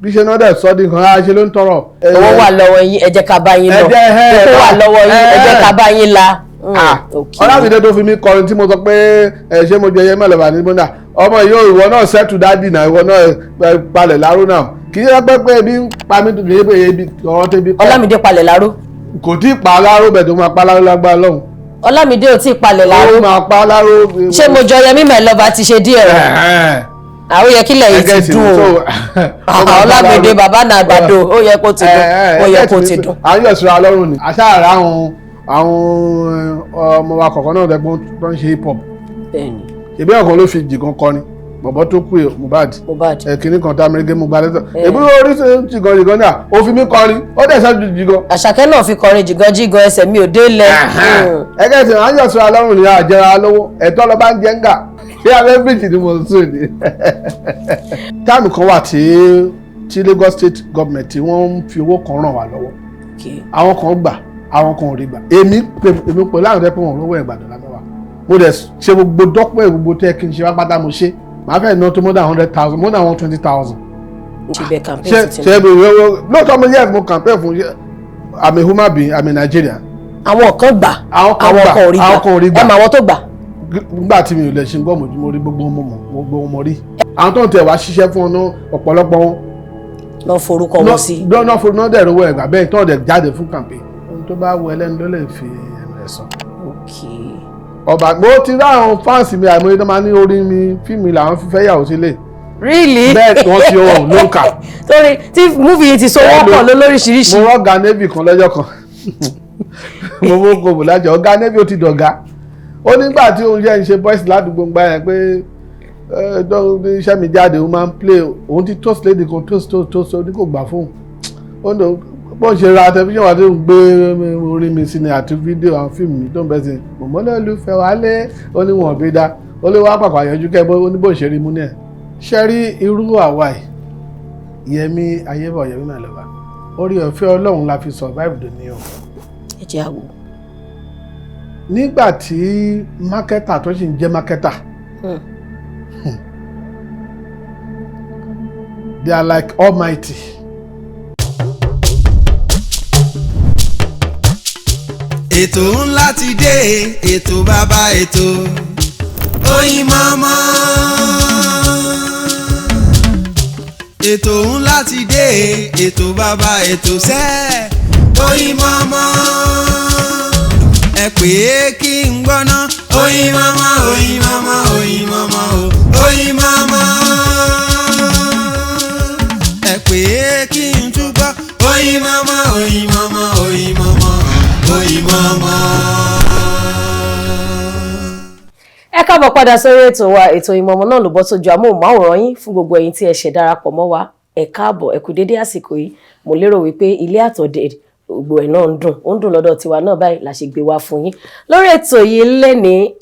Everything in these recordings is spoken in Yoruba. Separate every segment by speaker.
Speaker 1: Bí ṣe náà dẹ̀ sọ́ di nǹkan á ṣe ló ń tọrọ.
Speaker 2: Owó wà lọ́wọ́ yín, ẹ jẹ́ ká bá yín lọ.
Speaker 1: Ẹ jẹ́ ẹ
Speaker 2: Owó wà lọ́wọ́ yín, ẹ jẹ́ ká bá yín la.
Speaker 1: Ọlámídé tó fi mí kọrin tí mo sọ pé ẹ ṣé mo jẹ yẹn mẹ́lẹ̀bà ní mọ́nà ọmọ yìí ó, ìwọ náà settle daddy náà, ìwọ náà palẹ̀ láró náà. Kì í ṣe pé ebi ń pa mí, kì í ṣe pé ebi ọ̀rọ̀ tẹ́bi kọ́.
Speaker 2: Ọlámídé palẹ̀ láró.
Speaker 1: Kò tí ì pa láró bẹ̀, tó máa pa láró lágbára lọ́hùn.
Speaker 2: Ọlámídé ò tí ì palẹ̀ láró.
Speaker 1: Ó máa pa láró.
Speaker 2: Ṣé mo jọ Yẹmí My Lover ti ṣe díẹ̀ rẹ̀? Àwọn yẹ kílẹ̀ yìí ti dùn o. Ọlámídé bàbá náà àgbàdo, ó yẹ kó ti dùn, ó yẹ kó ti dùn.
Speaker 1: À ń yọ̀ síra lọ́rùn ni àṣà àwọn ọmọ wa kọ̀ọ̀kan náà dẹ́gbọ́n tó ń ṣe hip hop. Ìbí ọ̀kan ló fi jìgan kọrin, bọ̀bọ̀ tó kú, Mohbad.
Speaker 2: Mohbad.
Speaker 1: Kìnnì kan tá amẹ́ríkà mú gba lẹ́tọ̀ èmi orí jìgan jìgan náà, ó fi mí kọrin, ó dẹ̀ sẹ́ ju jìgan.
Speaker 2: Àṣàkẹ́ náà fi kọrin jìgan jígan, ẹsẹ̀ mi ò délẹ̀.
Speaker 1: Ẹgẹ́ tí à ń yọ̀ síra lọ́rùn ni, àjẹra lówó ẹ̀tọ́ lọ bá ń jẹ́ ń gà. Ṣé abẹ́ bíríjì ni mo ń sùn ni? Time kan wà tí Lagos State government tí wọ́n ń fi owó kan ràn wá lọ́wọ́. Àwọn kan gbà, àwọn kan ò rí gbà. Èmi pẹ̀lú àwọn tẹ́ pé wọn ò rówó ẹ̀gbàdàn lábẹ́ wa, mo dẹ̀ ṣe gbogbo dọ́pẹ́, gbogbo tẹ́ kí n ṣe wá pátá mo ṣe. Màá fẹ́ ná tó more than 100,000, more than 120,000.
Speaker 2: Ṣe bẹ́ẹ̀ campaign
Speaker 1: ṣe
Speaker 2: sí
Speaker 1: ṣe
Speaker 2: Tinubu.
Speaker 1: Lóòótọ́ mo yẹ mo campaign fún. I'm a human being, I'm a Nigerian.
Speaker 2: Àwọn kan gbà,
Speaker 1: Àwọn kan
Speaker 2: àwọn
Speaker 1: gbà,
Speaker 2: kan ò rí
Speaker 1: àwọn kan ò rí
Speaker 2: gbà.
Speaker 1: gbà.
Speaker 2: Ẹ mọ àwọn tó gbà?
Speaker 1: Nígbà tí mi ò lè ṣe gbọ́ mo rí gbogbo wọn, mọ̀ gbogbo wọn rí. Àwọn tó ń tẹ̀ wá ṣiṣẹ́ fún ọ náà, ọ̀pọ̀lọpọ̀ wọn
Speaker 2: lọ forúkọ wọn sí.
Speaker 1: Lọ́nà fún náà dẹ̀ rówó ẹ̀gbà bẹ́ẹ̀ tó dẹ̀ jáde fún campaign. Ohun tó bá wọ ẹlẹ́nu ló lè fi ẹnu ẹ̀ sọ. Ọba mo ti rí àwọn fans mi àìmọye tó máa ní orí mi, fíìmù làwọn fífẹ́ yàwó sílé.
Speaker 2: Really?
Speaker 1: Bẹ́ẹ̀ tí wọ́n ti wọ̀ ló ń kà.
Speaker 2: Torí tí movie yìí ti so wọ́pọ̀ lóríṣiríṣi.
Speaker 1: Mo rọ́gà navy kan lọ́jọ́ kan, mo mú kò lájọ ọ̀gá navy, ó ti dọ̀gá. Ó nígbà tí òun yẹn ń ṣe boys ládùúgbò ń gbá yẹn pé iṣẹ́ mi jáde, ó máa ń play. Òun ti toast lady kan, toast, toast, toast, ó ní kò gbà fóun. Ó ní bó ṣe ra tẹlifíṣàn wa tó ń gbé orin mi sí ni àti fídíò àwọn fíìmù mi tó ń bẹ́ sí mọ̀mọ́ lọ́lùfẹ́ wálé. Ó ní wọn bí dá, ó lé wá pàpà yanjú kẹ́. Ó ní bó ṣe rí mú ní ẹ̀ ṣe rí irú àwa yìí. Yẹmí Ayébọ̀, Yẹmí My Lover, orí ọ̀fẹ́ Ọlọ́run la fi survive dòní o.
Speaker 2: Ẹ jẹ́ àwò.
Speaker 1: Nígbà tí marketer tó sì ń jẹ́ marketer, they are like almighty.
Speaker 3: Ètò ńlá ti dé, ètò bàbá ètò, Oyinmomo. Ètò ńlá ti dé, ètò bàbá ètò sẹ́, Oyinmomo. Ẹ pè é kí n gbọ́ná. Oyinmomo, Oyinmomo, Oyinmomo o, Oyinmomo. Ẹ pè é kí n túbọ̀. Oyinmomo, Oyinmomo, Oyinmomo, Oyinmomo.
Speaker 2: Ẹ káàbọ̀ padà sórí ètò wa, ètò Oyinmomo náà ló bọ́ sójú amóhùnmáwòrán yín. Fún gbogbo ẹ̀yin tí ẹ ṣẹ̀ darapọ̀ mọ́ wa, ẹ káàbọ̀, ẹ kú dédé àsìkò yìí. Mo lérò wípé ilé àtọ̀dẹ̀ gbogbo ẹ̀ náà ń dùn, ó ń dùn lọ́dọ̀ tiwa náà báyìí la ṣe gbé wá fún yín lórí ètò yìí lẹ́ni.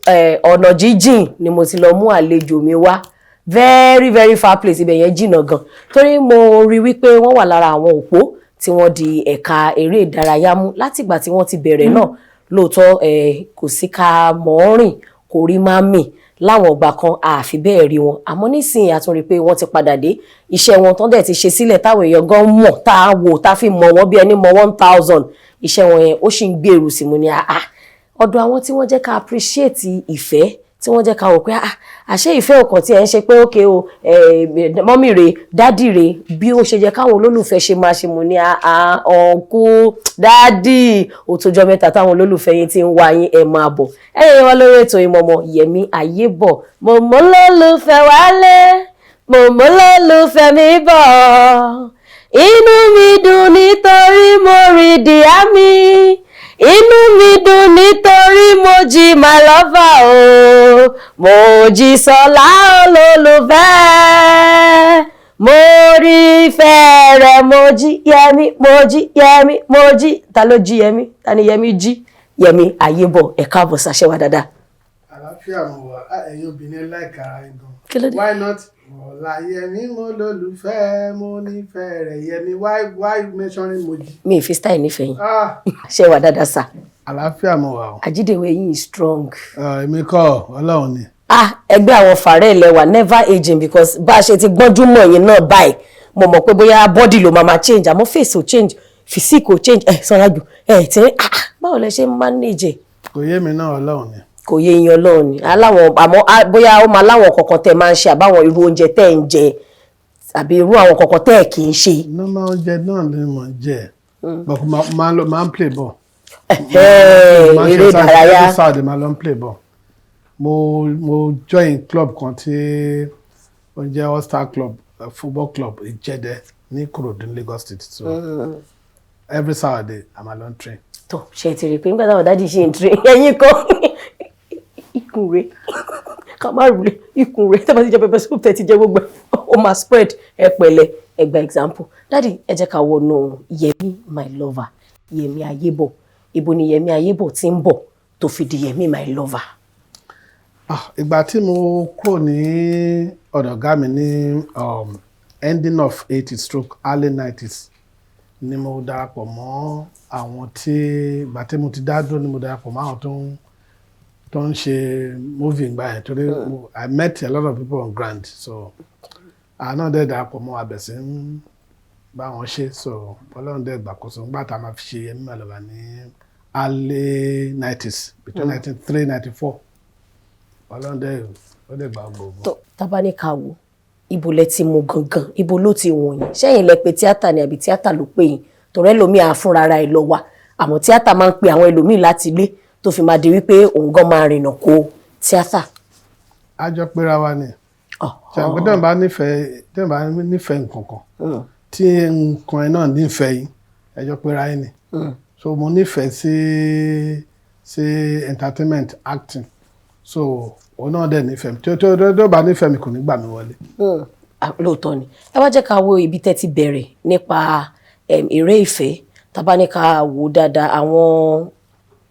Speaker 2: Ọ̀nà jíjìn ni mo ti lọ mú àlejò mi wá, very very far place. Ibẹ̀ yẹn jìnnà gan, torí mo rí wípé wọ́n wà lára àwọn òpó tí wọ́n di ẹ̀ka eré ìdárayá mú látìgbà tí wọ́n ti bẹ̀rẹ̀ náà. Lóòótọ́ kò sí ká mọ̀ ọ́ rìn, kò rí má mì láwọn ọgbà kan, àfi bẹ́ẹ̀ rí wọn. Àmọ́ nísìnyí, a tún rí i pé wọ́n ti padà dé. Iṣẹ́ wọn tán dẹ̀ ti ṣe sílẹ̀ táwọn èèyàn gan mọ̀, tá a wò, tá a fi mọ̀ wọ́n bí ẹni mọ̀ 1,000, iṣẹ́ wọn yẹn ó sì ń gbèrú sí. Mu ní àá ọ̀dọ̀ àwọn tí wọ́n jẹ́ ká appreciate ìfẹ́, tí wọ́n jẹ́ ká wò pé ah, àṣé ìfẹ́ ọkàn tí ẹ̀ ń ṣe pé ókè o, mummy rè, daddy rè, bí ó ṣe jẹ́ káwọn olólùfẹ́ ṣe máa ṣe. Mú ní àá uncle, daddy, ó tójọ́ mẹ́ta táwọn olólùfẹ́ yín ti ń wá yín. Ẹ̀ máa bọ̀ ẹ̀yìn wá lórí ètò Oyinmomo. Yẹmí Ayébọ̀, mọ̀mọ́ lólùfẹ́ wálé, mọ̀mọ́ lólùfẹ́ mi bọ̀, inú mi dùn nítorí mo rí díà mi, inú mi dùn nítorí mo jí my lover o, mo jí sọlá olólùfẹ́, mo rí ìfẹ́ rẹ̀, mo jí Yẹmí, mo jí Yẹmí, mo jí. Ta ló jí Yẹmí? Ta ni Yẹmí jí? Yẹmí Ayébọ̀, ẹ káàbọ̀, ṣàṣẹwà dáadáa.
Speaker 1: Àlàáfíà mo wà. Ẹ̀yin obìnrin láìka ara yín gan.
Speaker 2: Kí ló dé?
Speaker 1: Why not? Ọ̀la Yẹmí, mo lólùfẹ́, mo nífẹ̀ẹ́ rẹ̀. Yẹmí, why mentioning Mojí?
Speaker 2: Mi ì fi style nífẹ̀ẹ́ yín.
Speaker 1: Ah,
Speaker 2: Ṣe wà dáadáa sà?
Speaker 1: Àlàáfíà mo wà o.
Speaker 2: Àjídèwé yìí strong.
Speaker 1: Ah, èmi kọ́, Ọlọ́run ni.
Speaker 2: Ah, ẹgbẹ́ àwọn fàárẹ̀ ilẹ̀ wa, never aging, because bá a ṣe ti gbọ́njú mọ̀ yín náà báyìí. Mo mọ̀ pé bóyá body ló máa change, àmọ́ face ò change, physique ò change. Ẹ sanra jù, ẹ tí ah, báwo lẹ ṣe ń manage ẹ?
Speaker 1: Kò yé mi náà, Ọlọ́run ni.
Speaker 2: Kò yé yín, Ọlọ́run ni aláwọn. Àmọ́ bóyá ó máa láwọn kọ̀ọ̀kan tẹ́ máa ń ṣe, àbáwọn irú oúnjẹ tẹ́ ń jẹ, àbí irú àwọn kọ̀ọ̀kan tẹ́ ẹ̀ kì í ṣe.
Speaker 1: Normal oúnjẹ náà ni mò ń jẹ, but máa ń play ball. Máa ń ṣe
Speaker 2: Eré ìdárayá.
Speaker 1: Every Saturday máa lọ ń play ball. Mo join club kan tí ó ń jẹ́ All Star Club, football club Ìjẹ̀dẹ̀ ní Ìkòròdú ní Lagos State. So every Saturday a máa lọ ń train.
Speaker 2: Tó ṣe ti rí i pé nígbà táwọn daddy ṣe ń train, ẹ̀yìn kan ikùn rẹ̀ ká má rúlé ikùn rẹ̀, tẹ́ bá ti jẹ pepper soup, tẹ́ ti jẹ gbogbo ẹ̀, ó máa spread. Ẹ pẹ̀lẹ́, ẹ gba example. Daddy, ẹ jẹ́ ká wọnú Yẹmí My Lover. Yẹmí Ayébọ̀, ibo ni Yẹmí Ayébọ̀ ti ń bọ̀ tó fi di Yẹmí My Lover?
Speaker 1: Ah, ìgbà tí mo kúrò ní ọ̀dọ̀ ọ̀gá mi ní ending of 80s stroke early 90s ni mo darapọ̀ mọ́ àwọn tí, ìgbà tí mo ti dá dúró ni mo darapọ̀ mọ́ àwọn tó ń ṣe movie ìgbà yẹn, torí I met a lot of people on ground. So àwọn náà dẹ̀ darapọ̀ mọ́, abẹ̀sí ń bá wọn ṣe. So Ọlọ́run dẹ̀ gbàkóso nígbà tá a máa fi ṣe Yẹmí My Lover ní early 90s, between 93 94, Ọlọ́run dẹ̀ ó dẹ̀ gbà gbogbo.
Speaker 2: Tó tábà ní ká wò, ibo lẹ ti mú gangan? Ibo ló ti wọ̀nyí? Ṣẹ́yìn lẹ pé tíátà ni, àbí tíátà ló pè yín? Torí ẹlòmíì á fúnra ara ẹ̀ lọ wá, àmọ́ tíátà máa ń pe àwọn ẹlòmíì láti ilé, tó fi máa di wípé òun gan máa rìnà kó tíátà.
Speaker 1: A jọ péra wa ni. Ṣàǹpẹ́ tẹ́wọ̀n bá nífẹ̀ẹ́ nǹkan kan, tí nǹkan ẹ̀ náà nífẹ̀ẹ́ yín, ẹ jọ péra yín ni. So mo nífẹ̀ẹ́ sí entertainment, acting, so òun náà dẹ̀ nífẹ̀ẹ́ mi. Tó bá nífẹ̀ẹ́ mi, kò ní gbà mí wọlé.
Speaker 2: Ah, lóòótọ́ ni. Ẹ wá jẹ́ ká wo ibi tẹ́ ti bẹ̀rẹ̀ nípa eré ìfẹ́. Tá bá ní ká wò dáadáa, àwọn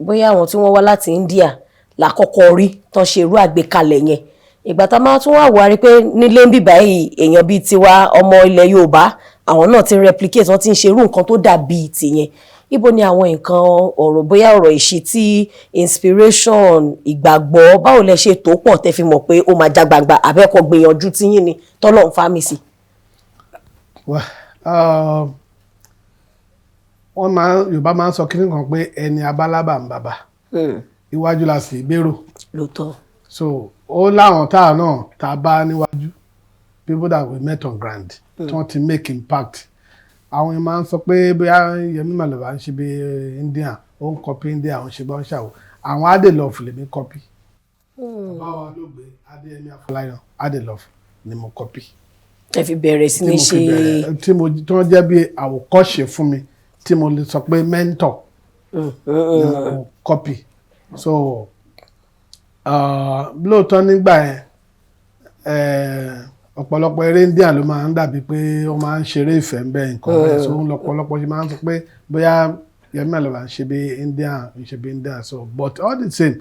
Speaker 2: bóyá àwọn tí wọ́n wá láti India lákọ́kọ́ rí tán ṣe irú àgbékalẹ̀ yẹn. Ìgbà tá a máa tún wá wò, á rí pé nílé ń bìbá yìí, èèyàn bíi tiwa, ọmọ ilẹ̀ Yorùbá, àwọn náà ti ń replicate, wọ́n ti ń ṣe irú nǹkan tó dàbí tìyẹn. Ibo ni àwọn nǹkan ọ̀rọ̀, bóyá ọ̀rọ̀ ìṣítí, inspiration, ìgbàgbọ́, báwo lẹ ṣe tó pọ̀ tẹ́ fi mọ̀ pé ó máa já gbangba, àbẹ́kọ̀ gbìyànjú tíyín ni tọ́lọ́ ń fa mi sí?
Speaker 1: Well, wọ́n máa Yorùbá máa ń sọ kíní kan pé ẹni abálábà ń bàbà, iwájú la sì gbèrò. So ó láwọn tá a náà tá a bá níwájú, people that we met on ground, tí wọ́n ti make impact. Àwọn yẹn máa ń sọ pé bóyá Yẹmí My Lover ń ṣe bí India, ó ń copy India, ó ń ṣe bá ń ṣàwò. Àwọn Adelove lèmi copy. Bàbá wa ló gbé Adéyẹmí Afọláyan, Adelove ni mo copy.
Speaker 2: Ẹ fi bẹ̀rẹ̀ sí
Speaker 1: Tí
Speaker 2: ní
Speaker 1: mo fi
Speaker 2: ṣe.
Speaker 1: bẹ̀rẹ̀, tí wọ́n jẹ́ bí àwòkọ́ṣe fún mi, tí mo lè sọ pé mentor ni mo copy. So lóòótọ́ nígbà yẹn, ọ̀pọ̀lọpọ̀ eré India ló máa ń dàbí pé ó máa ń ṣeré ìfẹ́ ń bẹ nǹkan bẹ́ẹ̀. So lọ́pọ̀lọpọ̀ ṣe máa ń sọ pé bóyá Yẹmí My Lover ń ṣe bí India, ń ṣe bí India. So but all the same,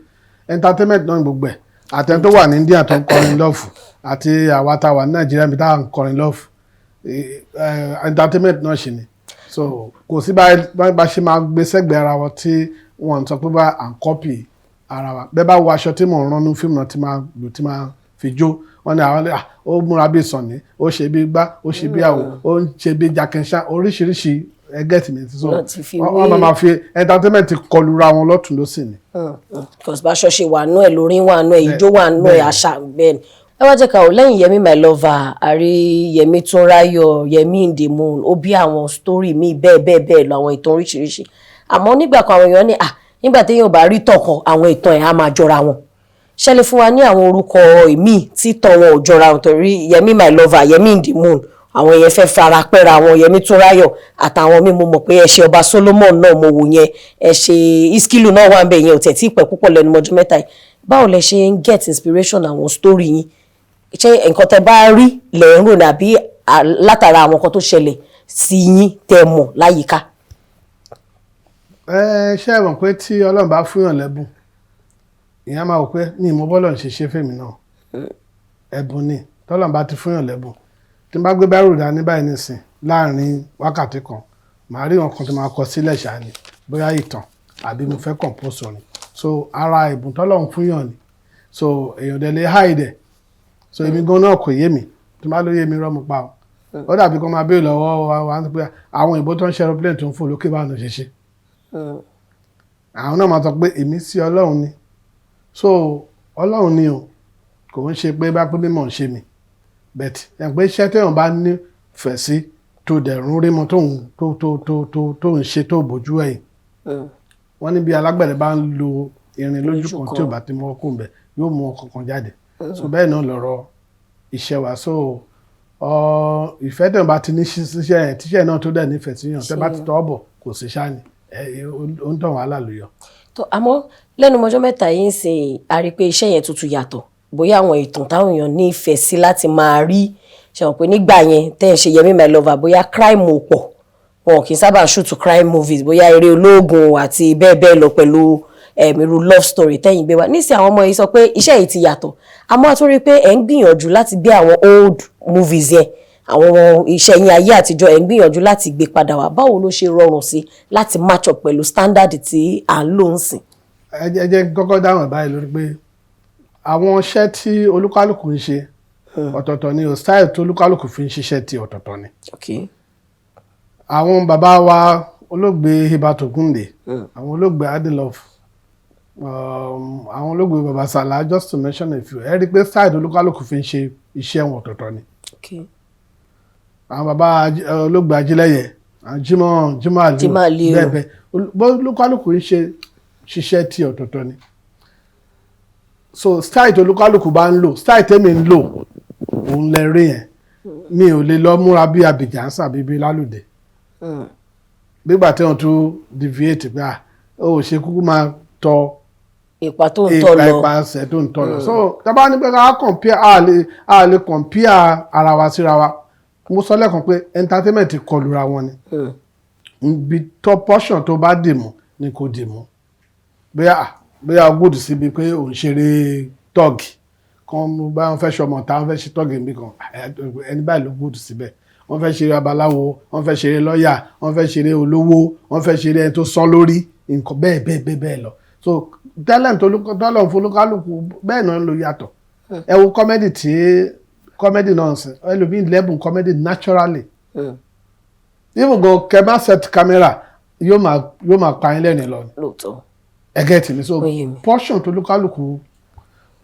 Speaker 1: entertainment náà ní gbogbo ẹ̀. Àtẹni tó wà ní India tó ń kọrin love, àti àwa tá a wà ní Nàìjíríà bí tá à ń kọrin love, entertainment náà ṣì ni. So kò sí bá ṣe máa gbé sẹ́gbẹ̀ẹ́ ara wọn tí wọ́n ń sọ pé bá à ń copy ara wa. Bẹ́ẹ̀ bá wo aṣọ tí mò ń rán ní fíìmù náà, tí máa lò, tí máa fi jó, wọ́n ní àwọn, ah, ó múra bí Sànní, ó ṣe bí gbá, ó ṣe bí àwò, ó ń ṣe bí Jackie oríṣiríṣi ẹgẹ́ tì mí. So
Speaker 2: Wọ́n ti fi
Speaker 1: wọ́n máa fi entertainment kọlura wọn lọ́tùn lósì ni.
Speaker 2: Because báṣọ ṣe wà nú ẹ̀, lórí wà nú ẹ̀, ijó wà nú ẹ̀, àṣà bẹ́ẹ̀ ni. Ẹ wá jẹ́ ká ò lẹ́yìn Yẹmí My Lover, àrí Yẹmí Túnráyọ̀, Yẹmí in the Moon, ó bí àwọn story míì bẹ́ẹ̀ bẹ́ẹ̀ bẹ́ẹ̀ lọ, àwọn ìtàn oríṣiríṣi. Àmọ́ nígbà kan, àwọn èèyàn ní à nígbà téèyàn bá rí tọkàn, àwọn ìtàn ẹ̀ á máa jọra wọn. Ṣé lè fún wa ní àwọn orúkọ ìmíì tí tàn wọn ò jọra wọn? Torí Yẹmí My Lover, Yẹmí in the Moon, àwọn èèyàn fẹ́ fara pẹ́ra àwọn Yẹmí Túnráyọ̀ àtàwọn míì. Mo mọ̀ pé ẹ ṣe Ọba Solomon náà, mo wò yẹn, ẹ ṣe Iskilu náà wà ń bẹ̀ yẹn, ò tẹ̀ tí ì pẹ́ púpọ̀ lẹ́nu mọ́jú mẹ́ta yìí. Báwo lẹ ṣe ń get inspiration àwọn story yín? Ṣé nǹkan tẹ́ bá rí lẹ̀ ń rò ní, àbí látara àwọn nǹkan tó ṣẹlẹ̀ sí yín tẹ́ mọ̀ láyìíká?
Speaker 1: Ẹ ṣe é mọ̀ pé tí Ọlọ́run bá fún yàn lẹ́bùn, ìyẹn máa wò pé ní ìmọ̀ bọ́lọ̀ ń ṣe ṣe fèmí náà, ẹ̀bùn ni. Tọ́lọ́run bá ti fún yàn lẹ́bùn, tí n bá gbé báírò dání báyìí nísìn, láàrin wákàtí kan, màá rí nǹkan tó máa kọ sílẹ̀ ṣáá ni, bóyá ìtàn àbí mo fẹ́ compose orin. So ara ẹ̀bùn tọ́lọ́run fún yàn ni. So èèyàn dẹ̀ lè hide ẹ̀. So èmi gan náà kò yé mi. Tí n bá ló yé mi, rọ́ mo pa o. Ó dàbí kó máa béèrè lọ́wọ́ wa wa pé àwọn òyìnbó tó ń ṣe aeroplane tó ń fò lókè, báwọn ló ṣe ṣe? Àwọn náà máa sọ pé ìmísí Ọlọ́run ni. So Ọlọ́run ni o, kò ń ṣe pé bá pé mímọ̀ ń ṣe mi, but ẹ̀ pé iṣẹ́ téèyàn bá nífẹ̀ẹ́ sí, tó dẹ̀rùn rí mọ́, tó ń tó tó tó tó tó ń ṣe, tó bójú ẹ̀yìn. Wọ́n ní bí alágbẹ̀dẹ bá ń lo irin lójú
Speaker 2: Lójú
Speaker 1: kan
Speaker 2: kan.
Speaker 1: tí ò bá ti mú ọkùnrin bẹ̀, yóò mú ọkàn kan jáde. So bẹ́ẹ̀ náà lọ̀rọ̀ iṣẹ́ wa. So ìfẹ́ tẹ̀ bá ti ní síṣẹ́ yẹn, tíṣẹ́ náà tó dẹ̀ nífẹ̀ẹ́ sí yàn, tẹ́ bá ti tọ́ bọ̀, kò sí ṣáà ni ẹ ó ń tàn wàhálà ló yọ.
Speaker 2: Tó àmọ́ lẹ́nu mọ́jọ́ mẹ́ta yìí ń sìn, a rí i pé iṣẹ́ yẹn tuntun yàtọ̀, bóyá àwọn ìtàn táwọn èèyàn nífẹ̀ẹ́ sí láti máa rí. Ṣe mọ̀ pé nígbà yẹn tẹ́ ẹ̀ ṣe Yẹmí My Lover, bóyá crime ò pọ̀, wọn kì í sábà shoot crime movies, bóyá eré ológun àti bẹ́ẹ̀ bẹ́ẹ̀ lọ, pẹ̀lú irú love story tẹ́yìn gbé wá nísìnyí. Àwọn ọmọ yìí sọ pé iṣẹ́ yìí ti yàtọ̀, àmọ́ a tún rí i pé ẹ̀ ń gbìyànjú láti gbé àwọn old movies yẹn, àwọn iṣẹ́ yín ayé àtijọ́, ẹ̀ ń gbìyànjú láti gbé padà wá. Báwo ló ṣe rọrùn sí láti match up pẹ̀lú standard tí à ń lò ń sìn?
Speaker 1: Ẹ jẹ́ kí n kọ́kọ́ dáhùn ẹ̀ báyìí lórí pé àwọn iṣẹ́ tí olúkálùkù ń ṣe ọ̀tọ̀ọ̀tọ̀ ni o. Style tí olúkálùkù fi ń ṣiṣẹ́ ti ọ̀tọ̀ọ̀tọ̀ ni. Àwọn bàbá wa, olóògbé Herbert Ògúndé, àwọn olóògbé Adelove, àwọn olóògbé bàbá Sàlá, just to mention a few, ẹ rí i pé style tí olúkálùkù fi ń ṣe iṣẹ́ wọn ọ̀tọ̀ọ̀tọ̀ ni. Àwọn bàbá olóògbé Ajílẹ̀yẹ, àwọn Jimoh Jimoh Aliu,
Speaker 2: Jimoh Aliu.
Speaker 1: bẹ́ẹ̀ bẹ́ẹ̀. Bó olúkálùkù ń ṣe ṣiṣẹ́ tí ọ̀tọ̀ọ̀tọ̀ ni. So style tí olúkálùkù bá ń lò, style tèmi ń lò òun lẹ rí yẹn. Mi ò lè lọ múra bí Abidjan sàbí bí Lálùdé nígbà tí wọ́n tún deviate pé ah, ó ṣe kúkú máa tọ
Speaker 2: Ipa tó ń tọ́
Speaker 1: ipa
Speaker 2: lọ.
Speaker 1: Ipasẹ̀ tó ń tọ́ lọ. So tábà ní pé ká compare, a lè compare ara wa síra wa. Mo sọ lẹ́ẹ̀kan pé entertainment kọlura wọn ni. Ibi tó portion tó bá dì mú ni kò dì mú. Bóyá good síbi pé òun ṣeré tọ́ọ̀gì kan, bá wọn fẹ́ ṣọmọ tá wọn fẹ́ ṣe tọ́ọ̀gì níbi kan, ẹni báyìí ló good síbẹ̀. Wọ́n fẹ́ ṣeré babaláwo, wọ́n fẹ́ ṣeré lọ́ọ̀yà, wọ́n fẹ́ ṣeré olówó, wọ́n fẹ́ ṣeré ẹni tó sán lórí nǹkan, bẹ́ẹ̀ bẹ́ẹ̀ bẹ́ẹ̀ bẹ́ẹ̀ lọ. So talent tọ́lọ̀ fún olúkálùkù bẹ́ẹ̀ náà ló yàtọ̀. Ẹ wo comedy, tí comedy náà ń sìn, ẹlòmíì lẹ́bùn comedy naturally. Even gan kẹ má set camera, yóò máa pa yín lẹ́rìn lọ ni. Ẹ get mi? So
Speaker 2: Ó yé mi.
Speaker 1: portion tó olúkálùkù,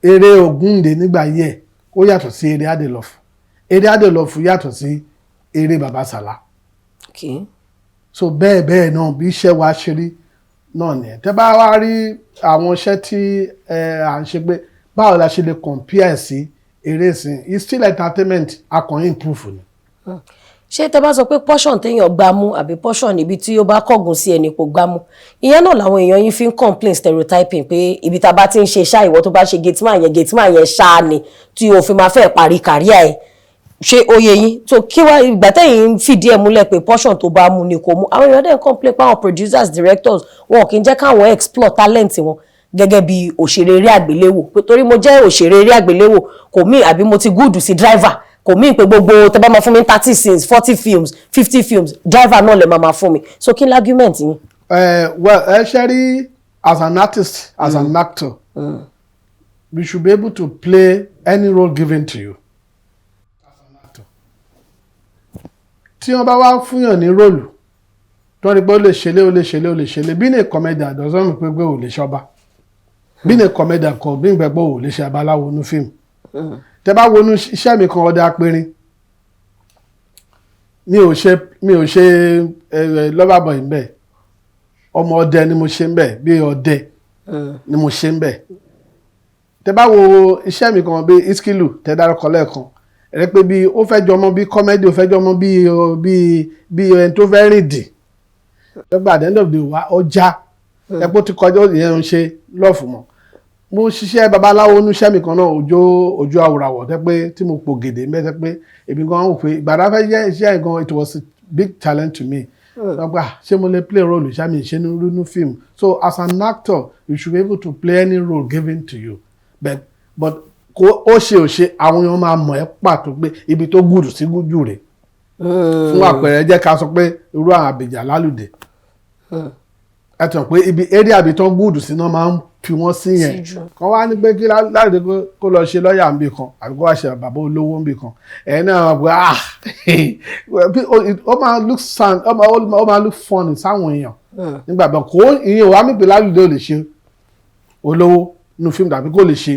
Speaker 1: eré Ògúndé nígbà yẹ ó yàtọ̀ sí eré Adelove, eré Adelove yàtọ̀ sí eré Baba Sàlá. So bẹ́ẹ̀ bẹ́ẹ̀ náà, bí iṣẹ́ wa ṣe rí náà nìyẹn. Tẹ́ bá wá rí àwọn iṣẹ́ tí à ń ṣe pé báwo la ṣe lè compare sí eré ìsìn, it's still entertainment, a kàn improve ni.
Speaker 2: Ṣé tẹ bá sọ pé portion téèyàn gbá mú àbí portion ibi tí ó bá kọ̀gùn sí ẹni kò gbá mú, ìyẹn náà làwọn èèyàn yín fi ń complain, stereotyping, pé ibi tá a bá ti ń ṣe ṣá, ìwọ tó bá ṣe gateman yẹn, gateman yẹn ṣáá ni tí o fi máa fẹ́ parí career ẹ̀? Ṣé oyè yín tó kí wá ìgbà tẹ́yìn ń fìdí ẹ̀ múlẹ̀ pé portion tó bá mú ni kò mú? Àwọn èèyàn dẹ̀ ń complain pé àwọn producers, directors, wọn kì í jẹ́ káwọn explore talent wọn gẹ́gẹ́ bí òṣèré eré àgbéléwò, pé torí mo jẹ́ òṣèré eré àgbéléwò kò mí, àbí mo ti good sí driver kò mí, pé gbogbo tẹ́ bá máa fún mi 30 scenes, 40 films, 50 films, driver náà lè máa fún mi. So kí ni argument yín?
Speaker 1: Well, ẹ ṣe rí, as an artist, as an actor, you should be able to play any role given to you. As an actor, tí wọ́n bá wá fúnyàn ní role tó rí pé ó lè ṣẹlẹ̀, ó lè ṣẹlẹ̀, ó lè ṣẹlẹ̀, being a comedian doesn't mean pé ó lè ṣọba. Being a comedian kò bí pé ó lè ṣe abaláwo nú fíìmù. Tẹ́ bá wọnú iṣẹ́ mi kan, Ọdẹ Apẹ̀rin, mi ò ṣe lover boy ń bẹ̀. Ọmọ ọdẹ ni mo ṣe ń bẹ̀, bí ọdẹ ni mo ṣe ń bẹ̀. Tẹ́ bá wo iṣẹ́ mi kan bí Iskilu tẹ́ dárúkọ lẹ́ẹ̀kan, ẹ pé bí ó fẹ́ jọmọ bí comedy, ó fẹ́ jọmọ bí ẹni tó fẹ́ rìn dì lọ́gbà. At the end of the day wa ọjà ẹ̀pọ̀ ti kọjá, ìyẹn ń ṣe love mọ́. Mo ṣiṣẹ́ babaláwo oníṣẹ́ mi kan náà, Òjò Òjò Àwòràwọ̀, tẹ́ pé tí mo pò gèdè mẹ́tẹ́ pé èmi gan wò pé ìgbàdá fẹ́ jẹ́ iṣẹ́ gan, it was a big challenge to me. Lọ́gbà ṣé mo lè play role ṣá mi ṣe ní nínú fíìmù? So as an actor, you should be able to play any role given to you, but kó ó ṣe ò ṣe, àwọn èèyàn máa mọ̀ ẹ́ pàtó pé ibi tó gùdù sí gùdù rè. Fún àpẹẹrẹ, jẹ́ ká sọ pé irú àwọn Àbèjà Lálùdé, ẹ tàn pé ibi area àbí tó ń gùdù sí náà máa ń fi wọ́n sí yẹn.
Speaker 2: Sí jù.
Speaker 1: Kan wá ní pé kí láti kó lọ ṣe lọ́ọ̀yà níbì kan àbí kó wá ṣe bàbá olówó níbì kan, ẹ̀yin náà wà pé, ah, ó máa look sound, ó máa look funny sáwọn èèyàn nígbà bẹ́ẹ̀. Kó ìyẹn ò wá mí pé Lálùdé ò lè ṣe olówó nínú fíìmù tàbí kò lè ṣe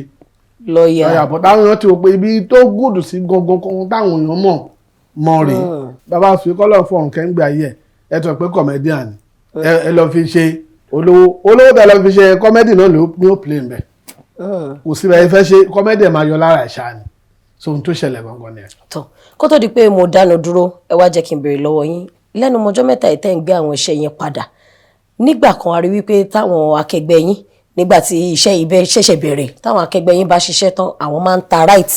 Speaker 2: lọ́ọ̀yà.
Speaker 1: Lọ́ọ̀yà bọ̀, táwọn èèyàn ti wò pé ibi tó gùdù sí gangan kan táwọn èèyàn mọ̀ mọ̀ rèé. Bàbá sùn kọ́lọ̀ fọ̀rùn kẹ́ńgbà yìí, ẹ̀ ẹ sọ pé comedian ni, ẹ lọ fi ṣe olówó. Olówó tẹ lọ fi ṣe comedy náà ló ní ó play ń bẹ̀. Kò sí bẹ́ẹ̀ fẹ́ ṣe comedy, ẹ̀ máa yọ lára ẹ̀ ṣáà ni. So ohun tó ṣẹlẹ̀ gangan ni ẹ̀.
Speaker 2: Tán, kó tó di pé mo dánu dúró, ẹ wá jẹ́ kí n béèrè lọ́wọ́ yín. Lẹ́nu mọ́jọ́ mẹ́ta yìí tẹ́ ń gbé àwọn iṣẹ́ yẹn padà, nígbà kan a rí wípé táwọn akẹgbẹ́ yín, nígbà tí iṣẹ́ yìí bẹ́ ṣẹ̀ṣẹ̀ bẹ̀rẹ̀, táwọn akẹgbẹ́ yín bá ṣiṣẹ́ tán, àwọn máa ń ta right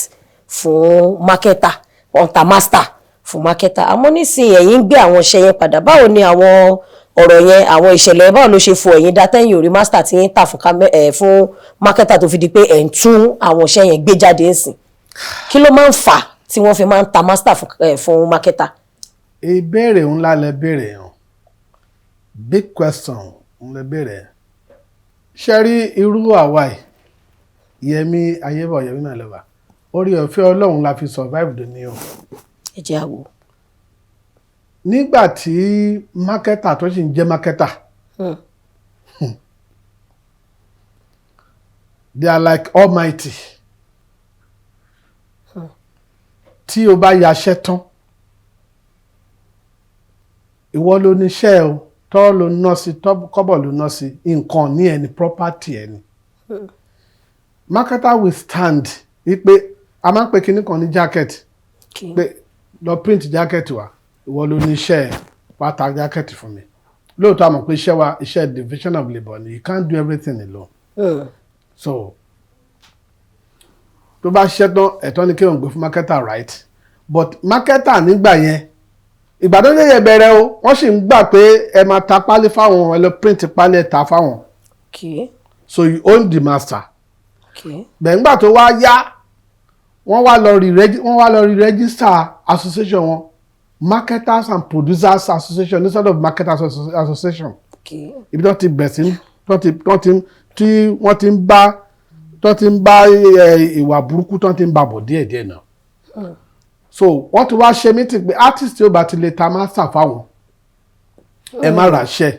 Speaker 2: fún marketer, wọ́n ń ta master fún marketer. Àmọ́ nísìnyí, ẹ̀yin ń gbé àwọn iṣẹ́ yẹn padà. Báwo ni àwọn ọ̀rọ̀ yẹn, àwọn ìṣẹ̀lẹ̀, báwo ló ṣe fò ẹ̀yin dá tẹ́yìn orí master tí yín tà fún marketer tó fi di pé ẹ̀ ń tún àwọn iṣẹ́ yẹn gbé jáde ńsìn? Kí ló máa ń fà tí wọ́n fi máa ń ta master fún marketer?
Speaker 1: Ìbéèrè ńlá lẹ béèrè hàn, big question ń lẹ béèrè. Ṣe rí irú àwa yìí, Yẹmí Ayébọ̀, Yẹmí Màlẹ́wà, orí ọ̀fẹ́ Ọlọ́run la fi survive dòní o.
Speaker 2: Ẹ jẹ́ àwò.
Speaker 1: Nígbà tí marketer tó sì ń jẹ́ marketer, they are like almighty. Tí o bá yaṣẹ́ tán, ìwọ ló níṣẹ́ o, tọ́ ló ná sí, kọ́bọ̀ ló ná sí, nǹkan ní ẹni, property ẹni. Marketer will stand wípé a máa ń pe kinní kan ní jacket, pé lọ print jacket wa, ìwọ ló ní iṣẹ́ ẹ̀, wá ta jacket fún mi. Lóòótọ́, a mọ̀ pé iṣẹ́ wa, iṣẹ́ division of labour ni, you can't do everything alone. So tó bá ṣiṣẹ́ tán, ẹ̀tọ́ ni kí wọ́n gbé fún marketer, right? But marketer nígbà yẹn, ìgbà tó yẹ bẹ̀rẹ̀ o, wọ́n sì ń gbà pé ẹ máa ta pálí fáwọn, ẹ lọ print pálí, ẹ ta fáwọn. So you own the master. Bẹ́ẹ̀ nígbà tó wá yá, wọ́n wá lọ re-register association wọn, Marketers and Producers Association instead of Marketers Association. Ibi tó ti bẹ̀ sí tó ti tó ti tí wọ́n ti ń bá tó ti ń bá ìwà burúkú tó ti ń bá bọ̀ díẹ̀díẹ̀ náà. So wọ́n ti wá ṣe meeting pé artist tí ó bá ti lè ta master fáwọn, ẹ má ràṣẹ,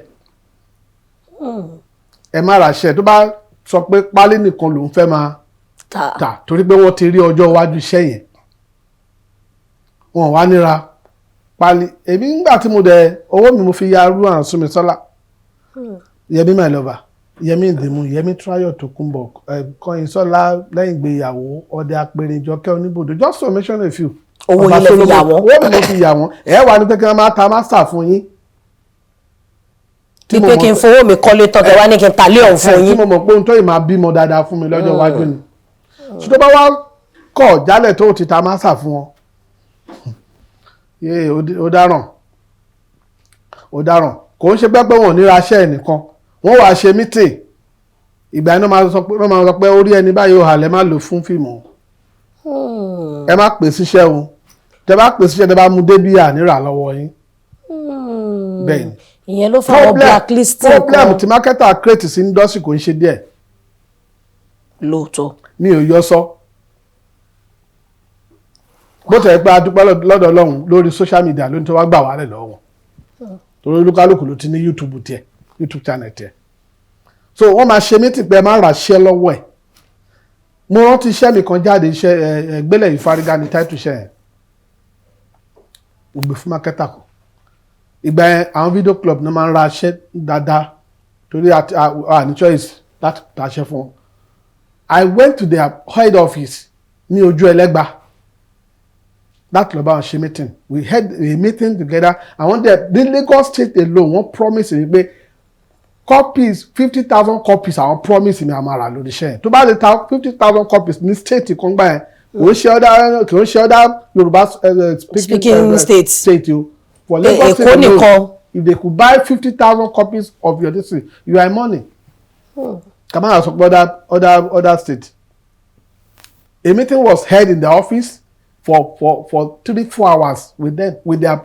Speaker 1: ẹ má ràṣẹ. Tó bá sọ pé pálí nìkan lòún fẹ́ máa
Speaker 2: ta
Speaker 1: tà, torí pé wọ́n ti rí ọjọ́ iwájú iṣẹ́ yẹn, wọn wá níra pálí. Èmi nígbà tí mo dẹ̀ owó mi, mo fi ya arú à Súnmisọ́lá, Yẹmí My Lover, Yẹmí Ìdìmú, Yẹmí Trayo, Tòkunbọ̀, Kọ́yìnsọ́lá, lẹ́yìn ìgbéyàwó, Ọdẹ Apẹ̀rẹ̀, Jọkẹ́ Oníbodò, just to mention a few.
Speaker 2: Owó
Speaker 1: Bàbá
Speaker 2: yín lẹ fi
Speaker 1: Solomon,
Speaker 2: yà wọ́n.
Speaker 1: Owó mi mo fi yà wọ́n. Ẹ wà ní pé kí wọ́n máa ta master fún yín. Tí mo
Speaker 2: Wípé
Speaker 1: mọ̀
Speaker 2: kí n fowó mi kọ́lé tán, kẹ́ wá ní kí n ta lé ọ̀hún fún
Speaker 1: tí
Speaker 2: yín.
Speaker 1: mo mọ̀ pé ohun tó yìí máa bímọ dáadáa fún mi lọ́jọ́ iwájú ni. Tí tó bá wá kọ̀ jálẹ̀ tó ti ta master fún wọn, yéè, ó dáràn, ó dáràn. Kò ń ṣe pé wọn ò ní ra aṣẹ́ ẹnìkan, wọ́n wàá ṣe meeting. Ìgbà yẹn náà máa sọ pé orí ẹni báyìí ó halẹ̀, má lò fún fíìmù o, ẹ má pè síṣẹ́ o, tẹ bá pè síṣẹ́, tẹ bá mú débí, ànírà lọ́wọ́ yín. Bẹ́ẹ̀ ni.
Speaker 2: Ìyẹn ló fà wọ́n blacklisting
Speaker 1: Problem
Speaker 2: kan.
Speaker 1: tí marketer create sí industry kò ń ṣe díẹ̀.
Speaker 2: Lóòótọ́.
Speaker 1: Mi ò yọ sọ bó tẹ̀ pé a dúpẹ́ lọ́dọ̀ Ọlọ́run lórí social media lóní tó wá gbà wálẹ̀ lọ́wọ́ wọn, torí olúkálùkù ló ti ní YouTube tiẹ̀, YouTube channel tiẹ̀. So wọ́n máa ṣe meeting pé ẹ máa ràṣẹ́ lọ́wọ́ ẹ̀. Mo rántí iṣẹ́ mi kan jáde, iṣẹ́ ẹ ẹ gbélé ìfárígá ní title iṣẹ́ yẹn. Mo gbé fún marketer kan. Ìgbà yẹn, àwọn video club náà máa ń ra iṣẹ́ dáadáa, torí a ní choice láti taṣẹ́ fún wọn. I went to their head office ní ojú ẹlẹ́gba láti lọ bá wọn ṣe meeting. We had a meeting together. Àwọn dẹ̀ ní Lagos State alone, wọ́n promise mi pé copies, 50,000 copies, àwọn promise mi a máa rà lórí iṣẹ́ yẹn. Tó bá lè ta 50,000 copies ní state kan gbà yẹn, kò ń ṣe other Yorùbá speaking,
Speaker 2: Speaking states.
Speaker 1: State o, for
Speaker 2: Pé
Speaker 1: Lagos
Speaker 2: Èkó
Speaker 1: State alone,
Speaker 2: nìkan.
Speaker 1: if they could buy 50,000 copies of your this thing, you are money. Kàmáà sọ pé other state. A meeting was held in the office for 3-4 hours with them, with their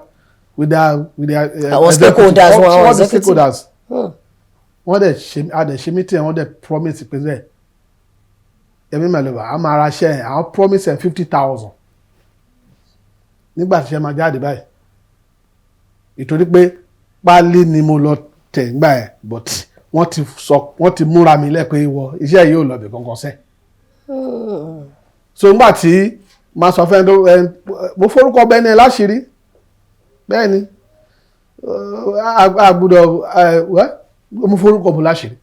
Speaker 2: Àwọn stakeholders
Speaker 1: executives,
Speaker 2: wọn, àwọn
Speaker 1: all the
Speaker 2: executive.
Speaker 1: stakeholders. Wọ́n dẹ̀ ṣe, a dẹ̀ ṣe meeting, wọ́n dẹ̀ promise pé bẹ́ẹ̀, Yẹmí Mẹ̀lọ́bà a máa ra iṣẹ́ yẹn. Àwọn promise ẹ̀ 50,000 nígbà tí iṣẹ́ máa jáde báyìí, ìtorí pé pálí ni mo lọ tẹ̀ ńgbà yẹn, but wọ́n ti sọ, wọ́n ti múra mi lẹ́ pé ìwọ, iṣẹ́ yìí ò lọ bẹ̀ kankan sẹ́. So ńgbà tí máa sọ fẹ́ tó ẹ, mo forúkọ bẹ́ẹ̀ ni ẹ láṣìírí, bẹ́ẹ̀ ni a gbọ́dọ̀ ẹ wẹ́, mo forúkọ bò láṣìírí.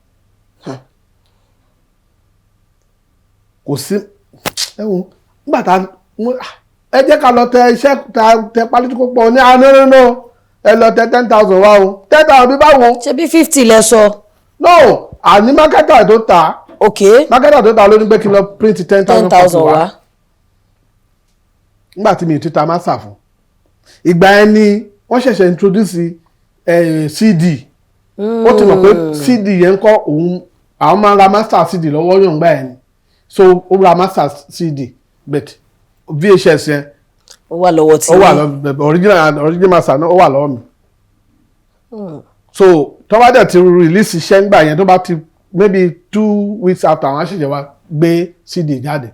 Speaker 1: Kò sí ẹ̀wọ̀n nígbà tá ẹ jẹ́ ká lọ tẹ iṣẹ́ tẹ pálí tó pọ̀ ní àná nínú ẹ lọ tẹ 10,000 wá o, 10,000 bí báwo?
Speaker 2: Ṣe bí 50 lẹ sọ.
Speaker 1: No, àní marketer tó ta. Marketer tó ta ló ní pé kí n lọ print ten
Speaker 2: ten
Speaker 1: thousand
Speaker 2: thousand wá.
Speaker 1: Nígbà tí mi ò ti ta master fún, ìgbà yẹn ni wọ́n ṣẹ̀ṣẹ̀ introduce CD. Ó ti mọ̀ pé CD yẹn ń kọ́ òun, àwọn máa ń ra master CD lọ́wọ́ yàn gbà yẹn ni. So ó ra master CD, but VHS yẹn
Speaker 2: Ó wà lọ́wọ́ tí
Speaker 1: ó wà lọ, original master náà ó wà lọ́wọ́ mi. So tó bá dẹ̀ ti release iṣẹ́ ńgbà yẹn, tó bá ti maybe 2 weeks after, àwọn aṣèjẹ wa gbé CD jáde.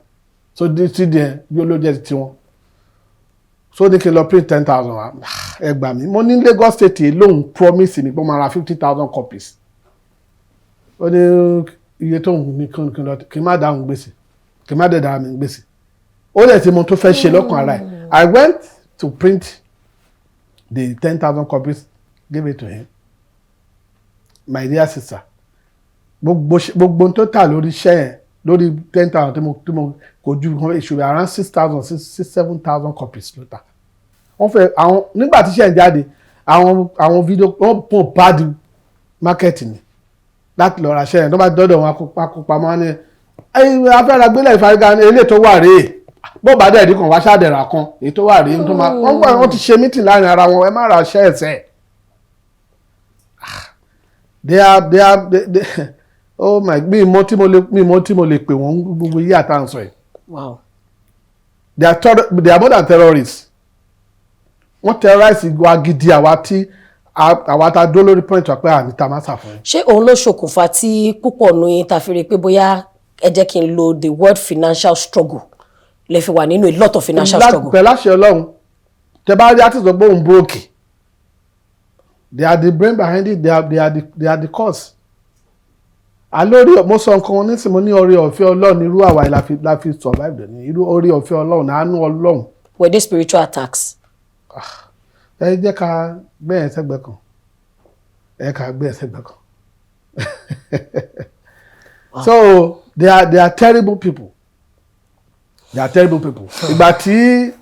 Speaker 1: So di CD yẹn bí ó ló jẹ́ tiwọn. So ní kí n lọ print 10,000 wa. Ẹ gbà mí, mo ní Lagos State yìí lóun promise mi pé ó máa ra 50,000 copies. Ó ní iye tó ń ní kí n lọ, kí n má dáhùn gbèsè, kí n má dẹ̀ dáhùn mi gbèsè. Ó dẹ̀ ti mọ tó fẹ́ ṣe lọ́kàn ara ẹ̀. I went to print the 10,000 copies, gave it to him. My dear sister, gbogbo tó tà lórí iṣẹ́ yẹn, lórí 10,000 tí mo kò ju, it should be around 6,000, six six seven thousand copies ló tà. Wọ́n fẹ́ àwọn nígbà tí iṣẹ́ yẹn jáde, àwọn video wọ́n pọ̀ bá di market ni láti lọ ra iṣẹ́ yẹn. Tó bá dọ́dọ̀ wọn, akópamọ́ wọn ni afẹ́ra gbélé ìfariga ní eléyìí tó wà rèé. Bó bá dẹ̀ rí kan wá ṣàdẹ̀rà kan, èyí tó wà rèé tó máa wọ́n gbọ́. Wọ́n ti ṣe meeting láàrin ara wọn, ẹ má ra iṣẹ́ ẹ̀sẹ̀. They are they, oh my, mi mọ tí mo lè pè wọ́n gbogbo yí àtàǹsọ̀ yìí. They are more than terrorists. Wọ́n terrorize wa gidi. Àwa tí àwa tá a dó lórí point wa pé àní ta máa sà fún yín.
Speaker 2: Ṣé òun ló ṣokùnfà tí púpọ̀ nu yín ta fi rí i pé, bóyá ẹ jẹ́ kí n lo the word financial struggle, lè fi wà nínú a lot of financial struggle?
Speaker 1: Pẹ̀lú àṣẹ Ọlọ́run, tẹ bá rí artist sọ pé òun broke, they are the brain behind it. They are the cause. Alórí mo sọ nǹkan nísìnyí, mo ní oore ọ̀fẹ́ Ọlọ́run, irú àwa yìí la fi survive dẹ̀ ní irú oore ọ̀fẹ́ Ọlọ́run, àánú Ọlọ́run.
Speaker 2: Were they spiritual attacks?
Speaker 1: Ẹ jẹ́ ká gbé ẹ̀ sẹ́gbẹ́ kan, ẹ ká gbé ẹ̀ sẹ́gbẹ́ kan. So they are terrible people, they are terrible people. Ìgbà tí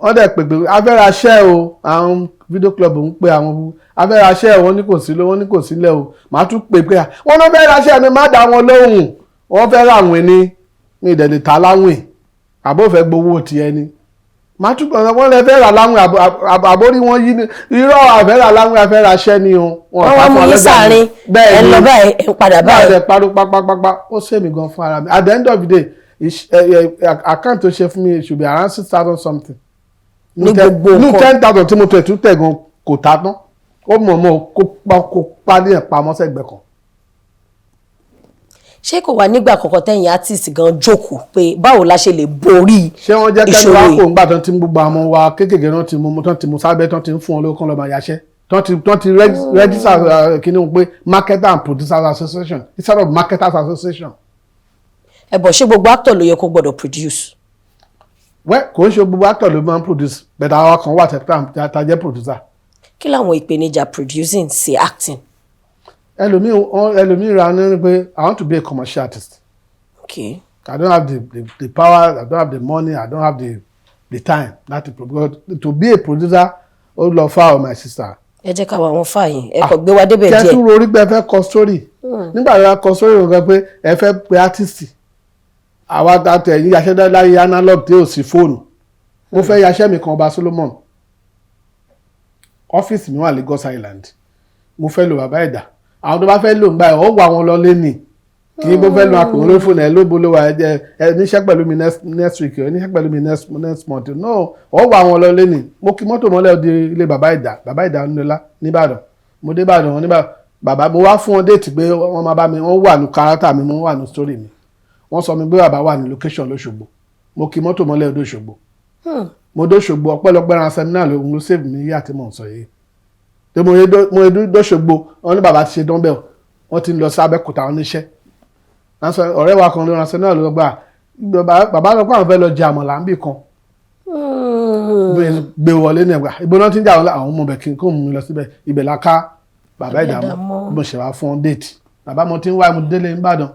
Speaker 1: wọ́n dẹ̀ pèpè afẹ́raṣẹ́ o, àwọn video club ń pe àwọn afẹ́raṣẹ́, wọn ní kò sí ló, wọ́n ní kò sílẹ̀ o. Màá tún pè pé wọ́n ló fẹ́ raṣẹ́ mi, má dá wọn lóhùn, wọ́n fẹ́ ra àwìn ni, mi ìdẹ̀ lè ta láwìn, àbó fẹ́ gbowó tiẹ̀ ni. Màá tún pè wọ́n lè fẹ́ rà láwìn, àbórí wọn yí ni irọ́, àfẹ́ rà láwìn, afẹ́ raṣẹ́ ni o.
Speaker 2: Wọ́n wá mú yín sáàrin, ẹ lọ báyìí, ẹ ń padà báyìí.
Speaker 1: Báyìí parọ́ pápápápá, ó sèmi gan fún ara mi. At the end of the day, account tó ṣe fún mi should be around 6,000 something.
Speaker 2: Ní gbogbo
Speaker 1: Nínú
Speaker 2: nǹkan.
Speaker 1: 10,000 tí mo tẹ̀ tún tẹ̀ gan kò tá tán. Ó mọ̀ mọ́ kó pa ní ẹ̀ pamọ́ sẹ́gbẹ̀ẹ́ kan.
Speaker 2: Ṣé kò wá nígbà kankan tẹ̀yìn artist gan jókòó pé báwo la ṣe lè borí
Speaker 1: Ṣé wọ́n jẹ́ kẹ́ni
Speaker 2: ìṣòro
Speaker 1: wá
Speaker 2: yìí?
Speaker 1: Kó ńgbà tán tí gbogbo àwọn wa kéékèèké náà ti mú, tán ti mú sábẹ́, tán ti ń fún wọn lówó kán lọ́ọ́ máa yaṣẹ́, tán ti register kíní wọn pé marketer and producers association instead of marketers association.
Speaker 2: Ẹ bọ̀, ṣé gbogbo actor ló yẹ kó gbọ́dọ̀ produce?
Speaker 1: Well, kò ń ṣe gbogbo actor ló máa ń produce, but àwọn kan wà tẹ́ ta jẹ́ producer.
Speaker 2: Kí làwọn ìpèníjà producing sí acting?
Speaker 1: Ẹlòmíì ra ní pé I want to be a commercial artist. I don't have the power, I don't have the money, I don't have the time láti because to be a producer, ó lọ far o, my sister.
Speaker 2: Ẹ jẹ́ ká wá àwọn fààyàn, ẹ kò gbé wa débẹ̀
Speaker 1: Kí ẹ
Speaker 2: díẹ̀.
Speaker 1: Tún rorí pé ẹ fẹ́ kọ story, nígbà tí wọ́n kọ story wọn pé ẹ fẹ́ pe artist, àwa àtẹ ẹ̀yìn yaṣẹ́ láyé analog tí ò sí fóònù. Mo fẹ́ yaṣẹ́ mi kan, Ọba Solomon, ọ́fíìsì mi wà Lagos Island, mo fẹ́ lo bàbá ẹ̀dá. Àwọn tó bá fẹ́ lò ń gbà ẹ̀, ó wà wọn lọ lé ní kì í bó fẹ́ lo àpò wọn lórí fóònù ẹ lóbo ló wà, ẹ jẹ ẹ níṣẹ́ pẹ̀lú mi next week, ẹ níṣẹ́ pẹ̀lú mi next month. No, ó wà wọn lọ lé ní. Mo kí mọ́tò mọ́lẹ̀ di ilé bàbá ẹ̀dá, bàbá ẹ̀dá ńlá nìbàdàn. Mo dé Ìbàdàn wọn níbàdàn. Bàbá, mo wá fún wọn date pé wọ́n máa bá mi, wọ́n wà ní character mi, wọ́n wà ní story mi. Wọ́n sọ mi pé bàbá wà ní location lóṣogbo. Mo kì mọ́tò mọ́lẹ̀ odò Òṣogbo. Mo dóṣogbo, ọpẹ́lọpẹ́ ran seminar ló ló save mi yíyà tí mò ń sọ yìí. Tí mo yẹ dóṣogbo, wọ́n ní bàbá ti ṣe dán bẹ́ẹ̀, wọ́n ti ń lọ sí Abẹ́òkúta oníṣẹ́. Ọ̀rẹ́ wa kan ló ran seminar ló gbà, bàbá lọ pé àwọn fẹ́ lọ jẹ àmàlà níbì kan. Gbé wọlé ní ẹgbà ibo náà ti ń jà wọn, àwọn ọmọ bẹ̀ kí n kó mú mi lọ síbẹ̀. Ibẹ̀ la ká bàbá ìdààmú. Mo ṣe wá fún ọ date, bàbá, mo ti ń wá, mo délé nìbàdàn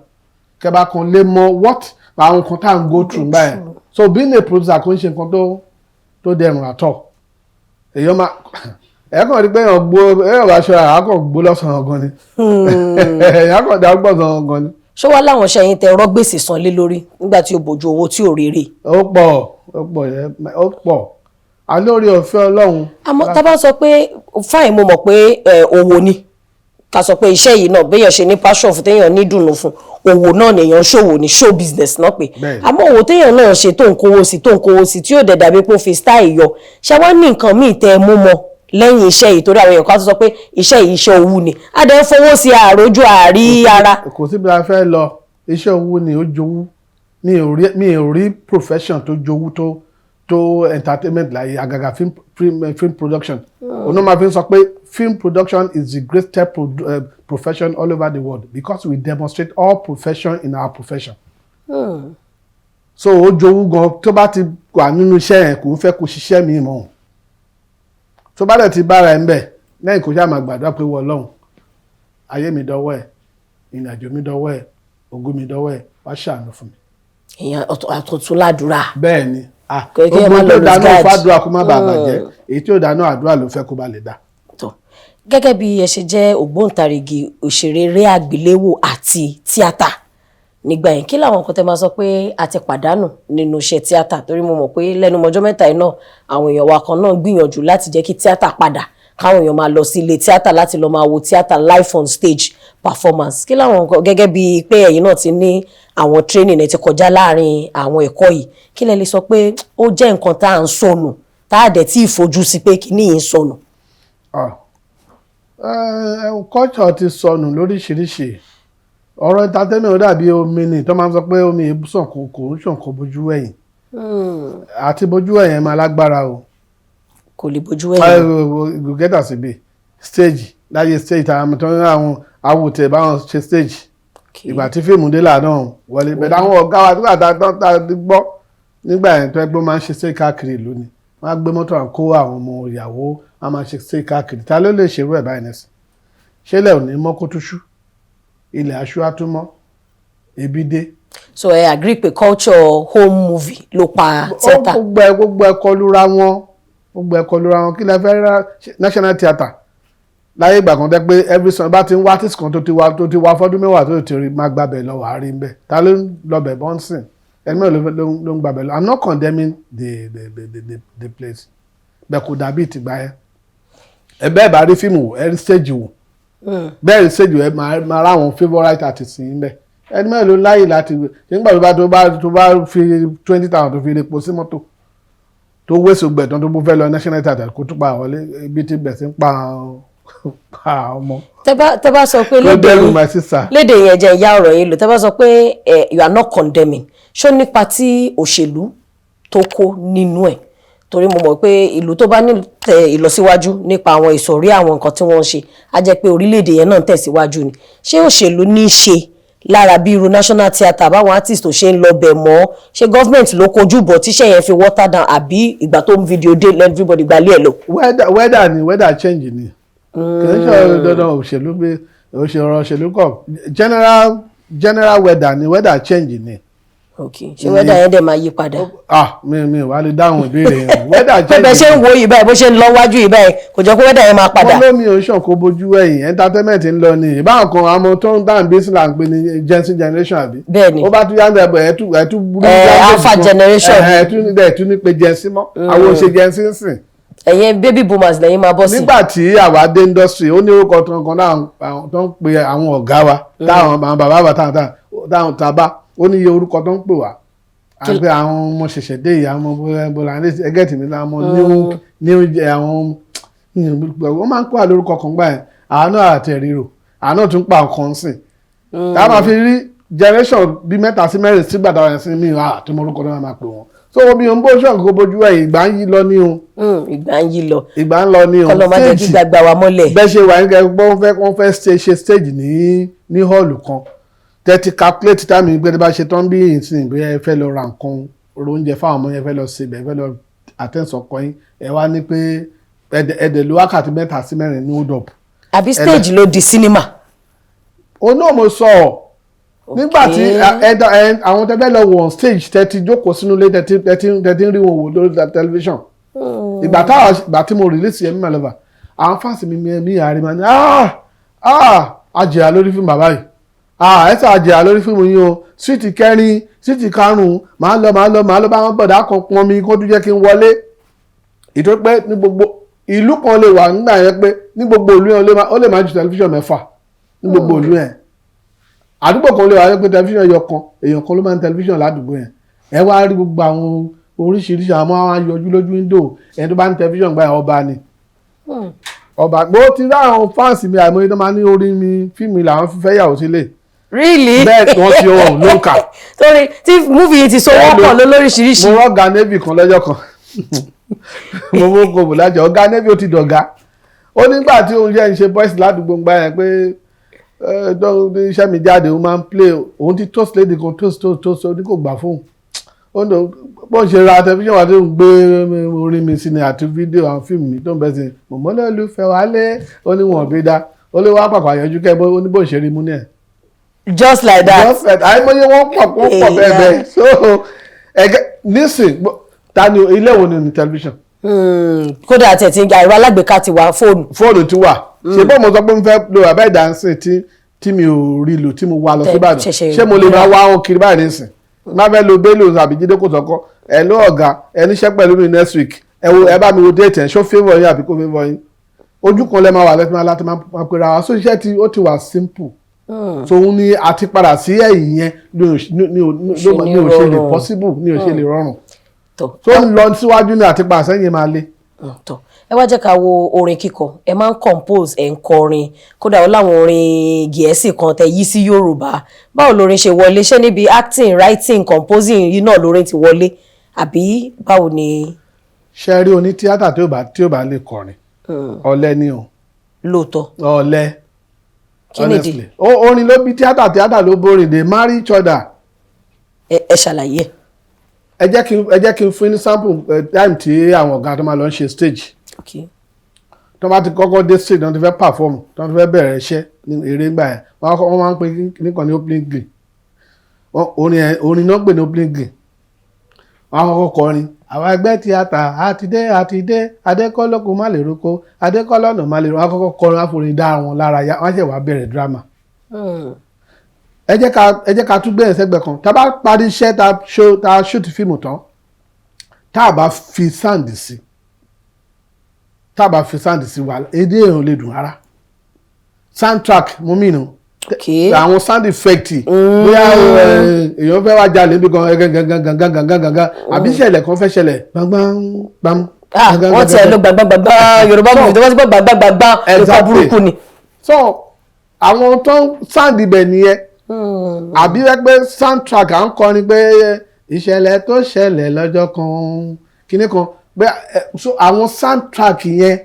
Speaker 1: kẹba kan lè mọ what àwọn nǹkan tá à ń go through báyẹn. So being a producer kò ń ṣe nǹkan tó dẹrùn àtọ̀. Èèyàn máa ẹ kàn rí pé èèyàn gbó, èèyàn bá ṣọra, èèyàn kàn gbó lọ́sàn-án gan ni, èèyàn kàn dá gbọ̀sán gan ni.
Speaker 2: Ṣé wàá láwọn iṣẹ́ yín tẹ rọ́ gbèsè san lé lórí nígbà tí ó bójú owó tí ò rérè?
Speaker 1: Ó pọ̀, ó pọ̀ yẹn, ó pọ̀ alórí ọ̀fẹ́ Ọlọ́run.
Speaker 2: Àmọ́ tá a bá sọ pé fine, mo mọ̀ pé òwò ni ká sọ pé iṣẹ́ yìí náà, béèyàn ṣe ní passion fún, téèyàn ní dùnnú fún, òwò náà nìyàn ṣòwò ní show business náà pé. Àmọ́ òwò téèyàn náà ṣe tó ń kówó sí, tó ń kówó sí, tí yóò dẹ̀ dàbí pé ó fi style yọ, ṣé wá ní nǹkan míì tẹ́ ẹ mú mọ́ lẹ́yìn iṣẹ́ yìí? Torí àwọn èèyàn kan tó sọ pé iṣẹ́ yìí, iṣẹ́ owó ni, a dẹ̀ ń fowó sí àròjù àrí ara.
Speaker 1: Kò síbi la fẹ́ lọ, iṣẹ́ owó ni ó jowú. Mi ò rí profession tó jowú tó entertainment láyé, àgàgà film production. Òun náà máa fi ń sọ pé film production is the greatest profession all over the world because we demonstrate all profession in our profession. So ó jowú gan. Tó bá ti wà nínú iṣẹ́ yẹn, kò ń fẹ́ kó ṣiṣẹ́ mi mọ́. Tó bá dẹ̀ ti bára ẹ̀ ń bẹ̀ lẹ́yìn, kó ṣáà máa gbàdúrà pé wọ́n Ọlọ́run, ayé mi dọ́wọ́ ẹ̀, ìrìn àjò mi dọ́wọ́ ẹ̀, ògo mi dọ́wọ́ ẹ̀, wá ṣàánú fún mi.
Speaker 2: Èèyàn àtọ̀tún ládùúrà.
Speaker 1: Bẹ́ẹ̀ ni. Ah,
Speaker 2: Kò kí ẹ má
Speaker 1: gbogbo
Speaker 2: lọ
Speaker 1: tó dáná
Speaker 2: lose guard.
Speaker 1: fàdúrà kó má bàa bàjẹ́, èyí tí ò dáná, àdúrà ló fẹ́ kó ba lè dá.
Speaker 2: Tọ́, gẹ́gẹ́ bí ẹ ṣe jẹ́ ògbóǹtarìgì òṣèré eré àgbéléwò àti tíátà nígbà yẹn, kí làwọn nǹkan tẹ́ máa sọ pé a ti pàdánù nínú iṣẹ́ tíátà? Torí mo mọ̀ pé lẹ́nu mọ́jọ́ mẹ́ta yìí náà, àwọn èèyàn wa kan náà gbìyànjú láti jẹ́ kí tíátà padà, káwọn èèyàn máa lọ sí ilé tíátà láti lọ máa wo tíátà live on stage performance. Kí làwọn nǹkan, gẹ́gẹ́ bíi pé ẹ̀yin náà ti ní àwọn training ẹ̀ ti kọjá láàrin àwọn ẹ̀kọ́ yìí, kí lẹ lè sọ pé ó jẹ́ nǹkan tá à ń sọnù, tá a dẹ̀ tí ì fojú sí pé kíní yìí ń sọnù?
Speaker 1: Ah. Culture ti sọnù lóríṣiríṣi. Ọ̀rọ̀ entertainment, ó dàbí omi ni tó máa ń sọ pé omi ìbùsàn kò ń ṣàn kó bójú ẹ̀yìn àti bójú ẹ̀yìn máa lágbára o.
Speaker 2: Kò lè bójú ẹ̀yìn.
Speaker 1: Gẹ́tà síbi stage, láyé stage tàwọn tó ń àwọn awùtẹ̀ báwọn ṣe stage. Ìgbà tí fíìmù dé là náà wọlé bẹ̀rẹ̀, àwọn ọ̀gá wa nígbà tá a gbọ́ nígbà yẹn tó ẹgbẹ́ máa ń ṣe stage káàkiri ìlú ni wọ́n á gbé mọ́tò à ń kó àwọn ọmọ ìyàwó, wọ́n á máa ṣe stage káàkiri. Ta ló lè ṣerú ẹ̀ báyìí nísìn? Ṣé ilẹ̀ ò ní mọ́ kó túṣú, ilẹ̀ aṣú á tún mọ́, ebi dé.
Speaker 2: So ẹ agree pé culture home movie ló pa theatre?
Speaker 1: Gbogbo ẹ kọlura wọn, gbogbo ẹ kọlura wọn. Kí lẹ fẹ́ rà? National Theatre láyé ìgbà kan tẹ́ pé every Sunday, bá ti ń wá artist kan tó ti wá fọ́dún 10 tó ti rí, máa gbàbẹ̀ lọ, wàá rí nbẹ̀. Ta ló ń lọbẹ̀ bọ́ǹsìn? Ẹni mẹ́rin ló ń gbàbẹ̀ lọ. I'm not condemning the place, bẹ́ẹ̀ kò dàbí ìtìgbà yẹn. Ẹ bẹ́ẹ̀ bá rí fíìmù wò, ẹ rí stage wò, bẹ́ẹ̀ rí stage wò, ẹ máa rá àwọn favourite artist yín bẹ́ẹ̀. Ẹni mẹ́rin ló láyè láti ṣe nígbà tó bá fi 20,000 tó fi repo sí mọ́tò, tó wéṣọ gbẹ̀tàn, tó bó fẹ́ lọ National Theatre, kó tún pa wọlé ibi tí bẹ̀ sí ń pa ọmọ.
Speaker 2: Tẹ́ bá sọ pé
Speaker 1: Tó
Speaker 2: lédè
Speaker 1: dẹ́rù
Speaker 2: yín
Speaker 1: my sister.
Speaker 2: Lédè yẹn jẹ́ ìyá ọ̀rọ̀ yìí lò. Tẹ́ bá sọ pé you are not condemning, ṣó nípa tí òṣèlú tó kó nínú ẹ̀? Torí mo mọ̀ pé ìlú tó bá ní ìlọsíwájú nípa àwọn ìsọ̀rí àwọn nǹkan tí wọ́n ń ṣe, á jẹ́ pé orílẹ̀-èdè yẹn náà ń tẹ̀síwájú ni. Ṣé òṣèlú ní í ṣe lára bí irú National Theatre báwọn artist tó ṣe ń lọ bẹ̀ mọ́? Ṣé government ló kojú bọ̀ tíṣẹ́ yẹn fi water down, àbí ìgbà tó ń fídíò dé, everybody gbalẹ̀ ẹ̀ lọ?
Speaker 1: Weather ni, weather change ni. Kì í ṣe dandan òṣèlú bí òṣèlú, ọ̀rọ̀ òṣèlú kọ́. General weather ni, weather change ni.
Speaker 2: Ok, ṣé weather yẹn dẹ̀ máa yí padà?
Speaker 1: Ah, mi wà lè dáhùn ìbéèrè yẹn. Weather
Speaker 2: Pé
Speaker 1: change.
Speaker 2: bẹ́ẹ̀ ṣe ń wo yìí báyìí, bó ṣe ń lọ wájú yìí báyìí, kò jọ pé weather yẹn máa padà.
Speaker 1: Wọ́n lómi ò ṣàn kó bójú ẹ̀yìn. Entertainment ń lọ ni ìbáwọn kan, àwọn tó ń dáhùn bí sílà ń pè ní Gen Z generation, àbí?
Speaker 2: Bẹ́ẹ̀ni.
Speaker 1: Ó bá tún yá ń bẹ̀, ẹ̀ tún burú.
Speaker 2: Alpha generation.
Speaker 1: Ẹ̀ tún ní pé Gen Z mọ́, àwọn ò ṣe Gen Z ń sìn.
Speaker 2: Ẹ̀yin baby boomers lẹ́yìn máa bọ́ sí.
Speaker 1: Nígbà tí àwa dé industry, ó ní orúkọ tó kan náà tó ń pe àwọn ọ̀gá wa, táwọn àwọn bàbá wa táwọn tàbá, ó ní iye orúkọ tó ń pè wá, àti àwọn ọmọ ṣẹ̀ṣẹ̀ dé yìí, àwọn ọmọ bọ́lá ẹgẹ́ tèmi, àwọn new, àwọn wọ́n máa ń kó àlórúkọ kan gbà yẹn. Àwọn náà àti ẹ̀ríro Àná tún pa nǹkan sìn tá a máa fi rí generation bíi mẹ́ta sí mẹ́rin sígbà táwọn ẹ̀ sí mi àti mo orúkọ náà máa pè wọ́n. So omi ò ń bó ṣọ́ọ̀kì kó bójú ẹ̀, ìgbà ń yí lọ ní o.
Speaker 2: Ìgbà ń yí lọ.
Speaker 1: Ìgbà ń lọ ní o.
Speaker 2: Kọ́lọ́ má jẹ́ kí gbàgbà wa mọ́lẹ̀.
Speaker 1: Bẹ́ẹ̀ ṣe wà nígbà gbọ́, wọ́n fẹ́ ṣe stage ní hall kan, tẹ́tí calculate time gbé bá ṣe tán bí ìsìn, bí ẹ fẹ́ lọ ra nǹkan oúnjẹ fáwọn ọmọ yẹn, fẹ́ lọ ṣe bẹ́ẹ̀, fẹ́ lọ àtẹ̀sọ̀ kọ́ yín, ẹ wá ní pé ẹ̀dẹ̀ ló wákàtí 3 sí 4 ní hold up.
Speaker 2: Àbí stage ló di cinema?
Speaker 1: Òun náà mo sọ ọ́ nígbà tí àwọn tẹ́fẹ́ lọ wọ̀ on stage, tẹ́tí jókòó sínú ilé, tẹ́tí ń rí wọn wò lórí television. Ìgbà táwọn, ìgbà tí mo release Yẹmí My Lover, àwọn fans mi àárín máa ní, "Ah, ah, àjẹyà lórí fíìmù bàbá yìí, ah, ẹ sọ àjẹyà lórí fíìmù yín o. Street kẹrin, street karùn-ún, màá lọ, màá lọ, màá lọ bá wọn bọ̀dá kan pọn mi kó tún jẹ́ kí n wọlé." Ìtò pé ní gbogbo ìlú kan lè wà nígbà yẹn pé ní gbogbo ìlú yẹn ó lè má ju tẹlifíṣàn 6 ní gbogbo ìlú yẹn. Àdúgbò kan lè wà pé tẹlifíṣàn yọ kan, èèyàn kan ló máa ń tẹlifíṣàn ládùúgbò yẹn. Ẹ wá rí gbogbo àwọn oríṣiríṣi àwọn máa ń yọjú lójú window. Ẹni tó bá ń tẹlifíṣàn gbà yẹn, ọba ni ọba. Mo ti rí àwọn fans mi àìmọye tó máa ní orí mi, fíìmù làwọn fẹ́ yàwó sílé.
Speaker 2: Really?
Speaker 1: Bẹ́ẹ̀, wọ́n ti ọ̀hún ló ń kà.
Speaker 2: Torí tí movie yìí ti so wọ́pọ̀ lóríṣiríṣi.
Speaker 1: Mo rọ́gà navy kan lọ́jọ́ kan, mo mú kò lájọ ọ̀gá navy, ó ti dọ̀gá. Ó nígbà tí òun yẹn ń ṣe boys ládùúgbò ńgbà yẹn pé iṣẹ́ mi jáde, òun máa ń play, òun ti toast lady kan, toast, toast, toast, ó ní kò gbà fóun. Ó ní bó ń ṣe ra tẹlifíṣàn wa tó ń gbé orin mi sí ni àti fídíò àwọn fíìmù mi tó ń bẹ́ sí mọ̀mọ́lẹ́ olùfẹ́ wálé. Ó ní wọn bí dá, ó lé wá pàpà yọjú kẹ́. Ó ní bó ń ṣe rí mú ní ẹ̀.
Speaker 2: Just like that.
Speaker 1: Just like àìmọye wọn pọ̀, wọ́n pọ̀ bẹ́ẹ̀ bẹ́ẹ̀. So ẹgẹ nísìn, ta ni ilé wo ni ní tẹlifíṣàn?
Speaker 2: Kódà àti ẹ̀tí ẹ̀rọ alágbèéká ti wà, fóònù.
Speaker 1: Fóònù ti wà. Ṣe bọ́ mo sọ pé mo fẹ́ lo bàbá ìdánsìn tí mi ò rí lò, tí mo wá lọ sí Ìbàdàn, ṣé mo lè máa wá wọn kiri báyìí nísìn? Má fẹ́ lo Bello àbí Jídé Kòsọ́kọ́, ẹ ló ọ̀gá ẹ níṣẹ́ pẹ̀lú mi next week, ẹ wo, ẹ bá mi wo date ẹ̀, ṣó favour yín àbí kò favour yín? Ojú kan lẹ́ máa wà lẹ́tí máa láti máa pera wa. So iṣẹ́ tí ó ti wà simple, so òun ni àti padà sí ẹ̀yìn yẹn ní ò ṣe lè possible, ní ò ṣe lè rọrùn tó ń lọ síwájú ní àti padà sẹ́yìn máa le.
Speaker 2: Tọ́, ẹ wá jẹ́ ká wo orin kíkọ. Ẹ máa ń compose, ẹ̀ ń kọrin, kódà ó láwọn orin Gẹ̀ẹ́sì kan tẹ yí sí Yorùbá. Báwo lorin ṣe wọlé? Ṣé níbi acting, writing, composing yìí náà lórin ti wọlé, àbí báwo ni?
Speaker 1: Ṣe rí oní tíátà tí ó bá lè kọrin, ọ̀lẹ ni o.
Speaker 2: Lóòótọ́.
Speaker 1: Ọ̀lẹ.
Speaker 2: Kí nìdí?
Speaker 1: Honestly, orin ló bí tíátà, tíátà ló borin. They marry each other.
Speaker 2: Ẹ ṣàlàyé.
Speaker 1: Ẹ jẹ́ kí n fún ní sample time tí àwọn ọ̀gá tó máa lọ ń ṣe stage. Tó bá ti kọ́kọ́ dé stage, tó ti fẹ́ perform, tó ti fẹ́ bẹ̀rẹ̀ iṣẹ́ ní eré ńgbà yẹn, wọ́n máa ń pè nìkan ní opening glee. Orin ẹ̀, orin náà pè ní opening glee. Wọ́n á kọ́kọ́ kọrin, "Àwọn ẹgbẹ́ tíátà àtidé, àtidé, adékọ́lọ́kọ má lè roko, adékọ́lọ́nà má lè roko." Wọ́n á kọ́kọ́ kọrin àforin dá wọn lára yá, wọ́n á ṣẹ̀ wá bẹ̀rẹ̀ drama. Ẹ jẹ́ ká tún gbé ẹ̀sẹ̀gbẹ̀ kan. Tá a bá parí iṣẹ́, tá a show, tá a shoot fíìmù tán, tá a bá fi sound sí, tá a bá fi sound sí wa, èdè èèyàn lè dùn rárá. Soundtrack mo mìíràn, àwọn sound effect, bóyá èèyàn fẹ́ wá jalè níbi kan gangan gangan gangan gangan, àbí ìṣẹ̀lẹ̀ kan fẹ́ ṣẹlẹ̀, gbangban gbam.
Speaker 2: Ah, wọ́n tiẹ̀ lọ gbàgbàgbàgbà Yorùbá movie tó wọ́n ti gbọ́ gbàgbàgbàgbà nípa burúkú ni.
Speaker 1: So àwọn tó ń sound ibẹ̀ nìyẹn, àbí wẹ́ pé soundtrack à ń kọrin pé ìṣẹ̀lẹ̀ tó ṣẹlẹ̀ lọ́jọ́ kan, kinní kan pé so àwọn soundtrack yẹn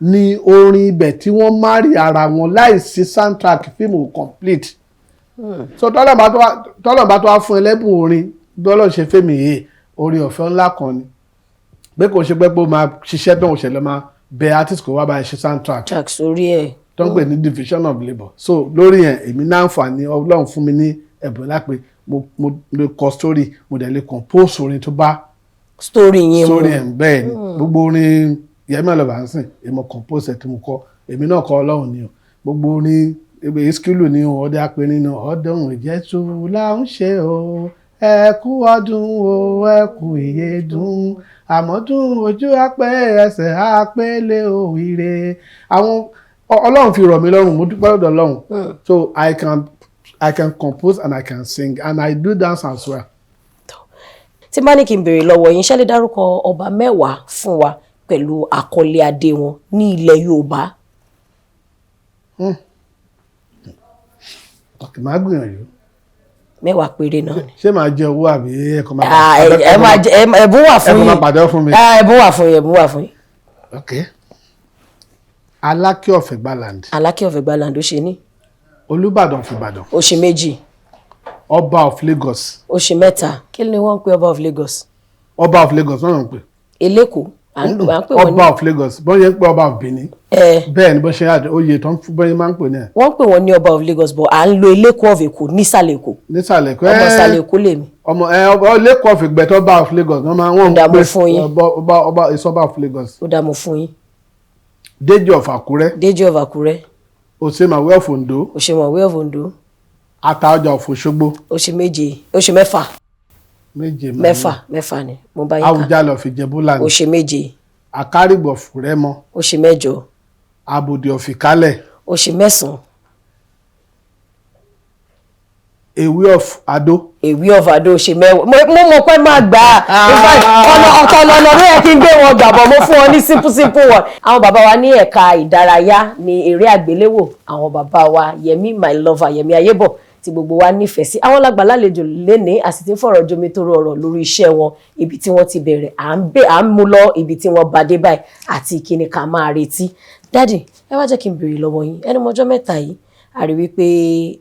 Speaker 1: ni orin ibẹ̀ tí wọ́n marry ara wọn. Láìsí soundtrack, fíìmù complete. So tọ́lọ̀ bá tó wá fún ẹlẹ́bùn orin, tọ́lọ̀ ṣe fẹ́mi yìí, orin ọ̀fẹ́ ńlá kan ni pé kò ṣe pé ó máa ṣiṣẹ́ tó ń ṣẹlẹ̀, máa bẹ artist kò wá bá ẹ ṣe soundtrack.
Speaker 2: Track sórí ẹ̀.
Speaker 1: Tó ń pè ní division of labour. So lórí yẹn, èmi náà àǹfààní Ọlọ́run fún mi ní ẹ̀bùn lápè mo lè kọ story, mo dẹ̀ lè compose orin tó bá
Speaker 2: story yín mu.
Speaker 1: Story ẹ̀. Bẹ́ẹ̀ ni, gbogbo orin Yẹmí Ọlọ́ba ń sìn, èmi compose ẹ̀ tí mo kọ, èmi náà kọ. Ọlọ́run ni o. Gbogbo orin ebe iskilu ni o, ọdẹ apẹ̀rin ni ọdún ìjẹ́sù là ń ṣe o, ẹ kú ọdún o, ẹ kú ìyèdún, àmọ́dún ojú apẹ́ ẹsẹ̀ apẹ́lẹ́ o, ire. Àwọn Ọlọ́run fi rọ̀ mí lọ́rùn, mo dúpẹ́ lọ́dọ̀ Ọlọ́run. So I can compose and I can sing and I do dance as well.
Speaker 2: Tí bá ní kí n béèrè lọ́wọ́ yín, ṣé lè dárúkọ ọba 10 fún wa pẹ̀lú àkọlé adé wọn ní ilẹ̀ Yorùbá?
Speaker 1: Ok, màá gbìyànjú.
Speaker 2: 10 péré náà ni.
Speaker 1: Ṣé màá jẹ owó àbí ẹ̀kọ́ máa
Speaker 2: Ah, ẹ máa jẹ ẹ̀bùn wà fún
Speaker 1: ẹ̀kọ́ máa
Speaker 2: yín.
Speaker 1: pàdé fún mi?
Speaker 2: Ah, ẹ̀bùn wà fún yín, ẹ̀bùn wà fún yín.
Speaker 1: Ok. Aláké of Ẹ̀gbáland.
Speaker 2: Aláké of Ẹ̀gbáland, ó ṣe ní.
Speaker 1: Olúbàdàn of Ìbàdàn.
Speaker 2: Ó ṣe 2.
Speaker 1: Ọba of Lagos.
Speaker 2: Ó ṣe 3. Kí ni wọ́n ń pè ọba of Lagos?
Speaker 1: Ọba of Lagos náà ń pè.
Speaker 2: Eléko à ń pè wọ́n ní.
Speaker 1: Ọba of Lagos, bọ́n yẹn ń pè ọba of Benin.
Speaker 2: Ẹ
Speaker 1: Bẹ́ẹ̀ ni bó ṣe àjọ oyè tó ń fún bọ́n yẹn máa ń pè ní ẹ̀.
Speaker 2: Wọ́n ń pè wọ́n ní ọba of Lagos, but à ń lo Eléko of Èkó nísàlẹ̀ Èkó.
Speaker 1: Nísàlẹ̀ Èkó.
Speaker 2: Ọmọ ìsàlẹ̀ Èkó lèmi.
Speaker 1: Ọmọ ẹ ọba Lẹ́kọ̀ọ́ of Ìgbẹ́tọ̀, ọba of Lagos wọ́n máa wọ́n ń
Speaker 2: Dààmú
Speaker 1: pè
Speaker 2: fún yín.
Speaker 1: Ọba ìsọba of Lagos.
Speaker 2: Ó dá mo fún yín.
Speaker 1: Déjì of Àkúrẹ́.
Speaker 2: Déjì of Àkúrẹ́.
Speaker 1: Òṣèmàwé of Oǹdó.
Speaker 2: Òṣèmọ̀wé of Oǹdó.
Speaker 1: Àtaọjà of Òṣogbo.
Speaker 2: Ó ṣe 7, ó ṣe 6.
Speaker 1: 7 máa ní.
Speaker 2: 6, 6 ni mo bá yín kà.
Speaker 1: Àwùjalẹ̀ of Ìjẹ̀búland.
Speaker 2: Ó ṣe 7.
Speaker 1: Àkárìgbò of Rẹ́mọ.
Speaker 2: Ó ṣe 8.
Speaker 1: Àbòdì of Ìkálẹ̀.
Speaker 2: Ó ṣe 9.
Speaker 1: Èwe of Adó.
Speaker 2: Èwe of Adó, ṣe 10. Mo mọ̀ pé máa gbà á. In fact, ọ̀nà ọ̀tọ̀ lọ́nà ló yẹ kí n gbé wọn gbà bọ̀, mo fún wọn ní simple simple one. Àwọn bàbá wa ní ẹ̀ka ìdárayá ní eré àgbéléwò, àwọn bàbá wa Yẹmí My Lover, Yẹmí Ayébọ̀, tí gbogbo wa nífẹ̀ẹ́ sí, àwọn lágbà lálejò lénìí, a sì ti ń fọ̀rọ̀ jomi toro ọ̀rọ̀ lórí iṣẹ́ wọn, ibi tí wọ́n ti bẹ̀rẹ̀, à ń bẹ, à ń mú lọ ibi tí wọ́n bá dé báyìí, àti ìkíni ká máa retí. Daddy, ẹ wá jẹ́ kí n béèrè lọ́wọ́ yín. Ẹnu mọ́jọ́ mẹ́ta yìí, a rí wípé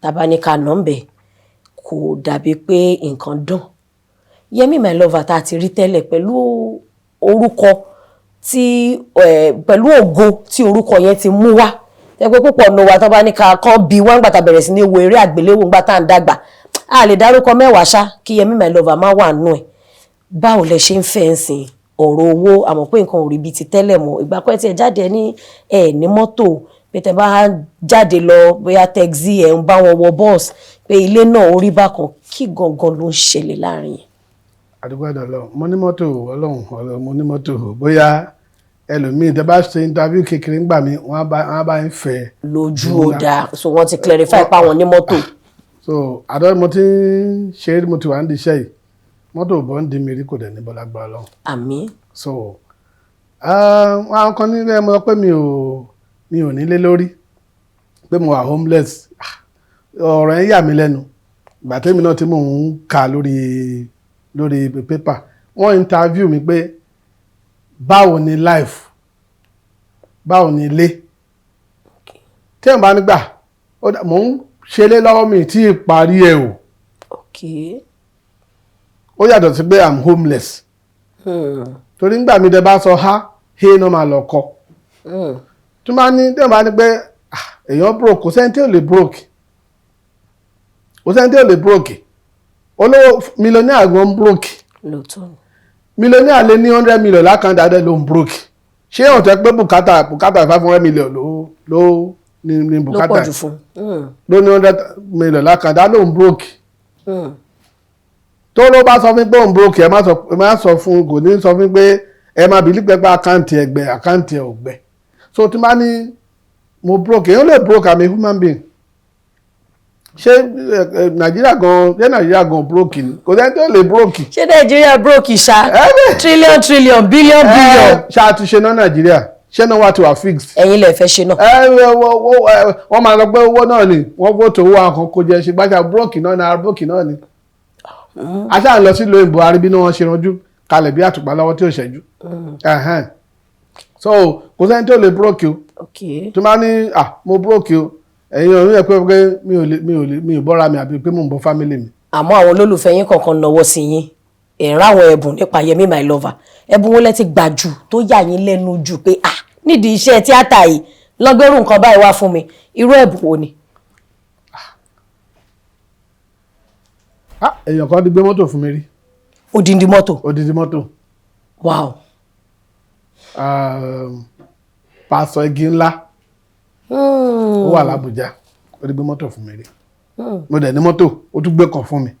Speaker 2: tabaníkà nọ́mbẹ̀ kò dàbí pé nǹkan dùn. Yẹmí My Lover tá a ti rí tẹ́lẹ̀ pẹ̀lú orúkọ tí pẹ̀lú ògo tí orúkọ yẹn ti mú wá, tẹ́gbẹ́ púpọ̀ nù wa tó bá ní ká kán bí wọ́n gbà tá bẹ̀rẹ̀ sí ní wo eré àgbéléwò ńgbà tá à ń dàgbà, a lè dárúkọ 10 ṣá kí Yẹmí My Lover má wà nù ẹ̀. Báwo lẹ ṣe ń fẹ́ ń sìn ọ̀rọ̀ owó? Àmọ́ pé nǹkan ò rí bíi ti tẹ́lẹ̀ mọ́. Ìgbà pẹ́ tí ẹ jáde, ẹ ní ẹ ní mọ́tò, pé tẹ bá jáde lọ, bóyá taxi ẹ ń bá wọn wọ bọ́ọ̀sì, pé ilé náà ó rí bákan. Kí gangan ló ń ṣẹlẹ̀ láàrin yẹn?
Speaker 1: Àdúgbò Ọlọ́run, mo ní mọ́tò. Ọlọ́run, Ọlọ́run, mo ní mọ́tò. Bóyá ẹlòmíì tẹ bá ṣe interview kékeré ńgbà mi, wọ́n á bá ń fẹ́.
Speaker 2: Lójú ó dáa, so wọ́n ti clarify pa àwọn ní mọ́tò.
Speaker 1: So àdó mo ti ń ṣe, mo ti wà ń di iṣẹ́ yìí, mọ́tò bọ́ ń di mi rí, kò dẹ̀ ní bọ́lá gbọ́ Ọlọ́run.
Speaker 2: Àmín.
Speaker 1: So àwọn kan nílé mo sọ pé mi ò nílé lórí, pé mo wà homeless. Ah, ọ̀rọ̀ yẹn yà mí lẹ́nu. Ìgbà tẹ́mi náà tí mò ń kà lórí paper, wọ́n interview mi pé báwo ni life, báwo ni ilé tí ẹ̀ bá nígbà mò ń ṣeré lọ́wọ́ mi tí ì parí ẹ̀ o. Ó yàtọ̀ sí pé I'm homeless. Torí ńgbà mi dẹ bá sọ ha he náà máa lọ kọ. Tó bá ní tẹ́ bá ní pé ah, èèyàn broke, kò sẹ́ni tí ò lè broke, kò sẹ́ni tí ò lè broke. Olówó millionaire gan broke.
Speaker 2: Lóòótọ́ ni.
Speaker 1: Millionaire lé ní 100 million l'account adé ló ń broke. Ṣé ọ̀tọ̀ pé bùkátà 500 million ló ní
Speaker 2: ló
Speaker 1: bùkátà
Speaker 2: pọ̀ jù fún.
Speaker 1: Ló ní 100 million l'account ló ń broke. Tó ló bá sọ fún pé òun broke, ẹ má sọ fún, kò ní sọ fún pé ẹ má bìlí pé account ẹ gbẹ, account ẹ ò gbẹ. So tí bá ní mo broke, èèyàn lè broke. I'm a human being. Ṣé ẹ, ẹ, Nàìjíríà gan, ṣé Nàìjíríà gan broke ni? Kò sẹ́ni tó lè broke.
Speaker 2: Ṣé Nàìjíríà broke ṣá? Trillion trillion, billion billion.
Speaker 1: Ṣáà ti ṣe ná Nàìjíríà, ṣé náà wà ti wà fixed?
Speaker 2: Ẹ̀yin lẹ fẹ́ ṣe náà.
Speaker 1: Ẹ wọ́n máa sọ pé owó náà ni wọ́n bó tó owó àwọn kan kó jẹ ṣe gbáṣà. Broke náà ni, ara broke náà ni. Aṣáà ń lọ sílùú òyìnbó, aríbí ni wọ́n ṣe ranjú kalẹ̀ bí àtùpà lọ́wọ́ tí ò ṣẹ́jú. Ẹ̀hẹ́n. So kò sẹ́ni tó lè broke o. Tó máa ní ah, mo broke o, ẹ̀yin ò ní yẹ pé mi ò lè mi ò bọ́ra mi àbí pé mò ń bọ́ family mi.
Speaker 2: Àmọ́ àwọn olólùfẹ́ yín kọ̀ọ̀kan náwó sí yín, ẹ̀ ń ráwọn ẹ̀bùn nípa Yẹmí My Lover. Ẹ̀bùn wo lẹ ti gbà jù tó yà yín lẹ́nu jù pé ah, nídìí iṣẹ́ tíátà yìí lọ́gbẹ́rù nǹkan báyìí wá fún mi? Irú ẹ̀bùn wo ni?
Speaker 1: Ah, èèyàn kan ti gbé mọ́tò fún mi rí.
Speaker 2: Odindi mọ́tò?
Speaker 1: Odidi mọ́tò.
Speaker 2: Wow.
Speaker 1: Pásọ igi ńlá ó wà l'Ábùjá, ó ti gbé mọ́tò fún mi rí. Mo dẹ̀ ní mọ́tò, ó tún gbé kan fún mi.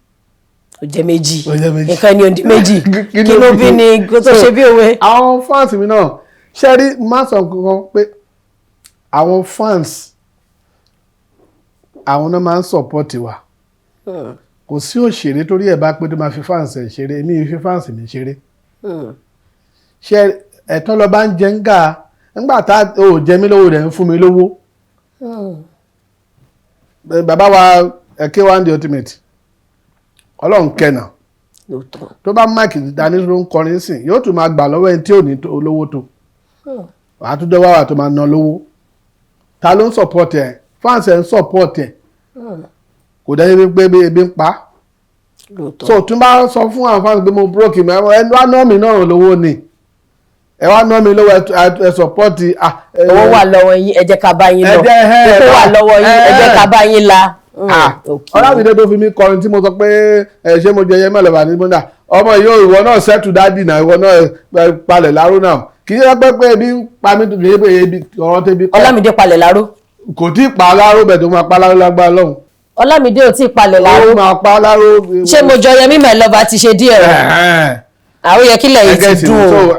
Speaker 2: Ó jẹ́ 2.
Speaker 1: Ó jẹ́ 2.
Speaker 2: Nǹkan ni òǹdí 2.
Speaker 1: Kí
Speaker 2: Kí ló bí ni kó tó ṣe bí òwe.
Speaker 1: Àwọn fans mi náà ṣe rí, má sọ kankan pé àwọn fans, àwọn náà máa ń support wa. Kò sí òṣèré torí ẹ̀ bá pé tó máa fi fans ẹ̀ ṣeré. Èmi ì fi fans mi ṣeré. Ṣe ẹ̀tọ́ lọ bá ń jẹ ń gà ńgbà tá ò jẹ mí lówó rẹ̀ ń fún mi lówó. Bàbá wa K1 The Ultimate, Ọlọ́run kẹ́nà. Tó bá mic dání ló ń kọrin sìn, yóò tún máa gbà lọ́wọ́ ẹni tí ò ní olówó tó wàá tún dọ́wọ́ wà tó máa ná lówó. Ta ló ń support ẹ̀? Fans ẹ̀ ń support ẹ̀, kò dẹ́ pé ebi ń pa. So tún bá sọ fún àwọn fans pé mo broke mi, ẹ wá ná mi náà lówó ni, ẹ wá ná mi lówó, ẹ support.
Speaker 2: Owó wà lọ́wọ́ yín, ẹ jẹ́ ká bá yín lọ. Owó wà lọ́wọ́ yín, ẹ jẹ́ ká bá yín la.
Speaker 1: Ọlámídé tó fi mí kọrin tí mo sọ pé ẹ ṣé mo jẹ yẹmẹ lọ́ba ní mọ́nà ọmọ yìí, ìwọ náà settle daddy náà, ìwọ náà palẹ̀ láró náà. Kì í ṣe pé ebi ń pa mí, tó fi ṣe pé ebi ọ̀rọ̀ tẹ́bi kọ́.
Speaker 2: Ọlámídé palẹ̀ láró.
Speaker 1: Kò tí ì pa láró bẹ̀, tó máa pa láró lágbára lọ́hùn.
Speaker 2: Ọlámídé ò tí ì palẹ̀ láró.
Speaker 1: Ó máa pa láró.
Speaker 2: Ṣé mo jọ Yẹmí My Lover ti ṣe díẹ̀ rẹ̀? Àwọn yẹ kílẹ̀ yìí ti dùn o.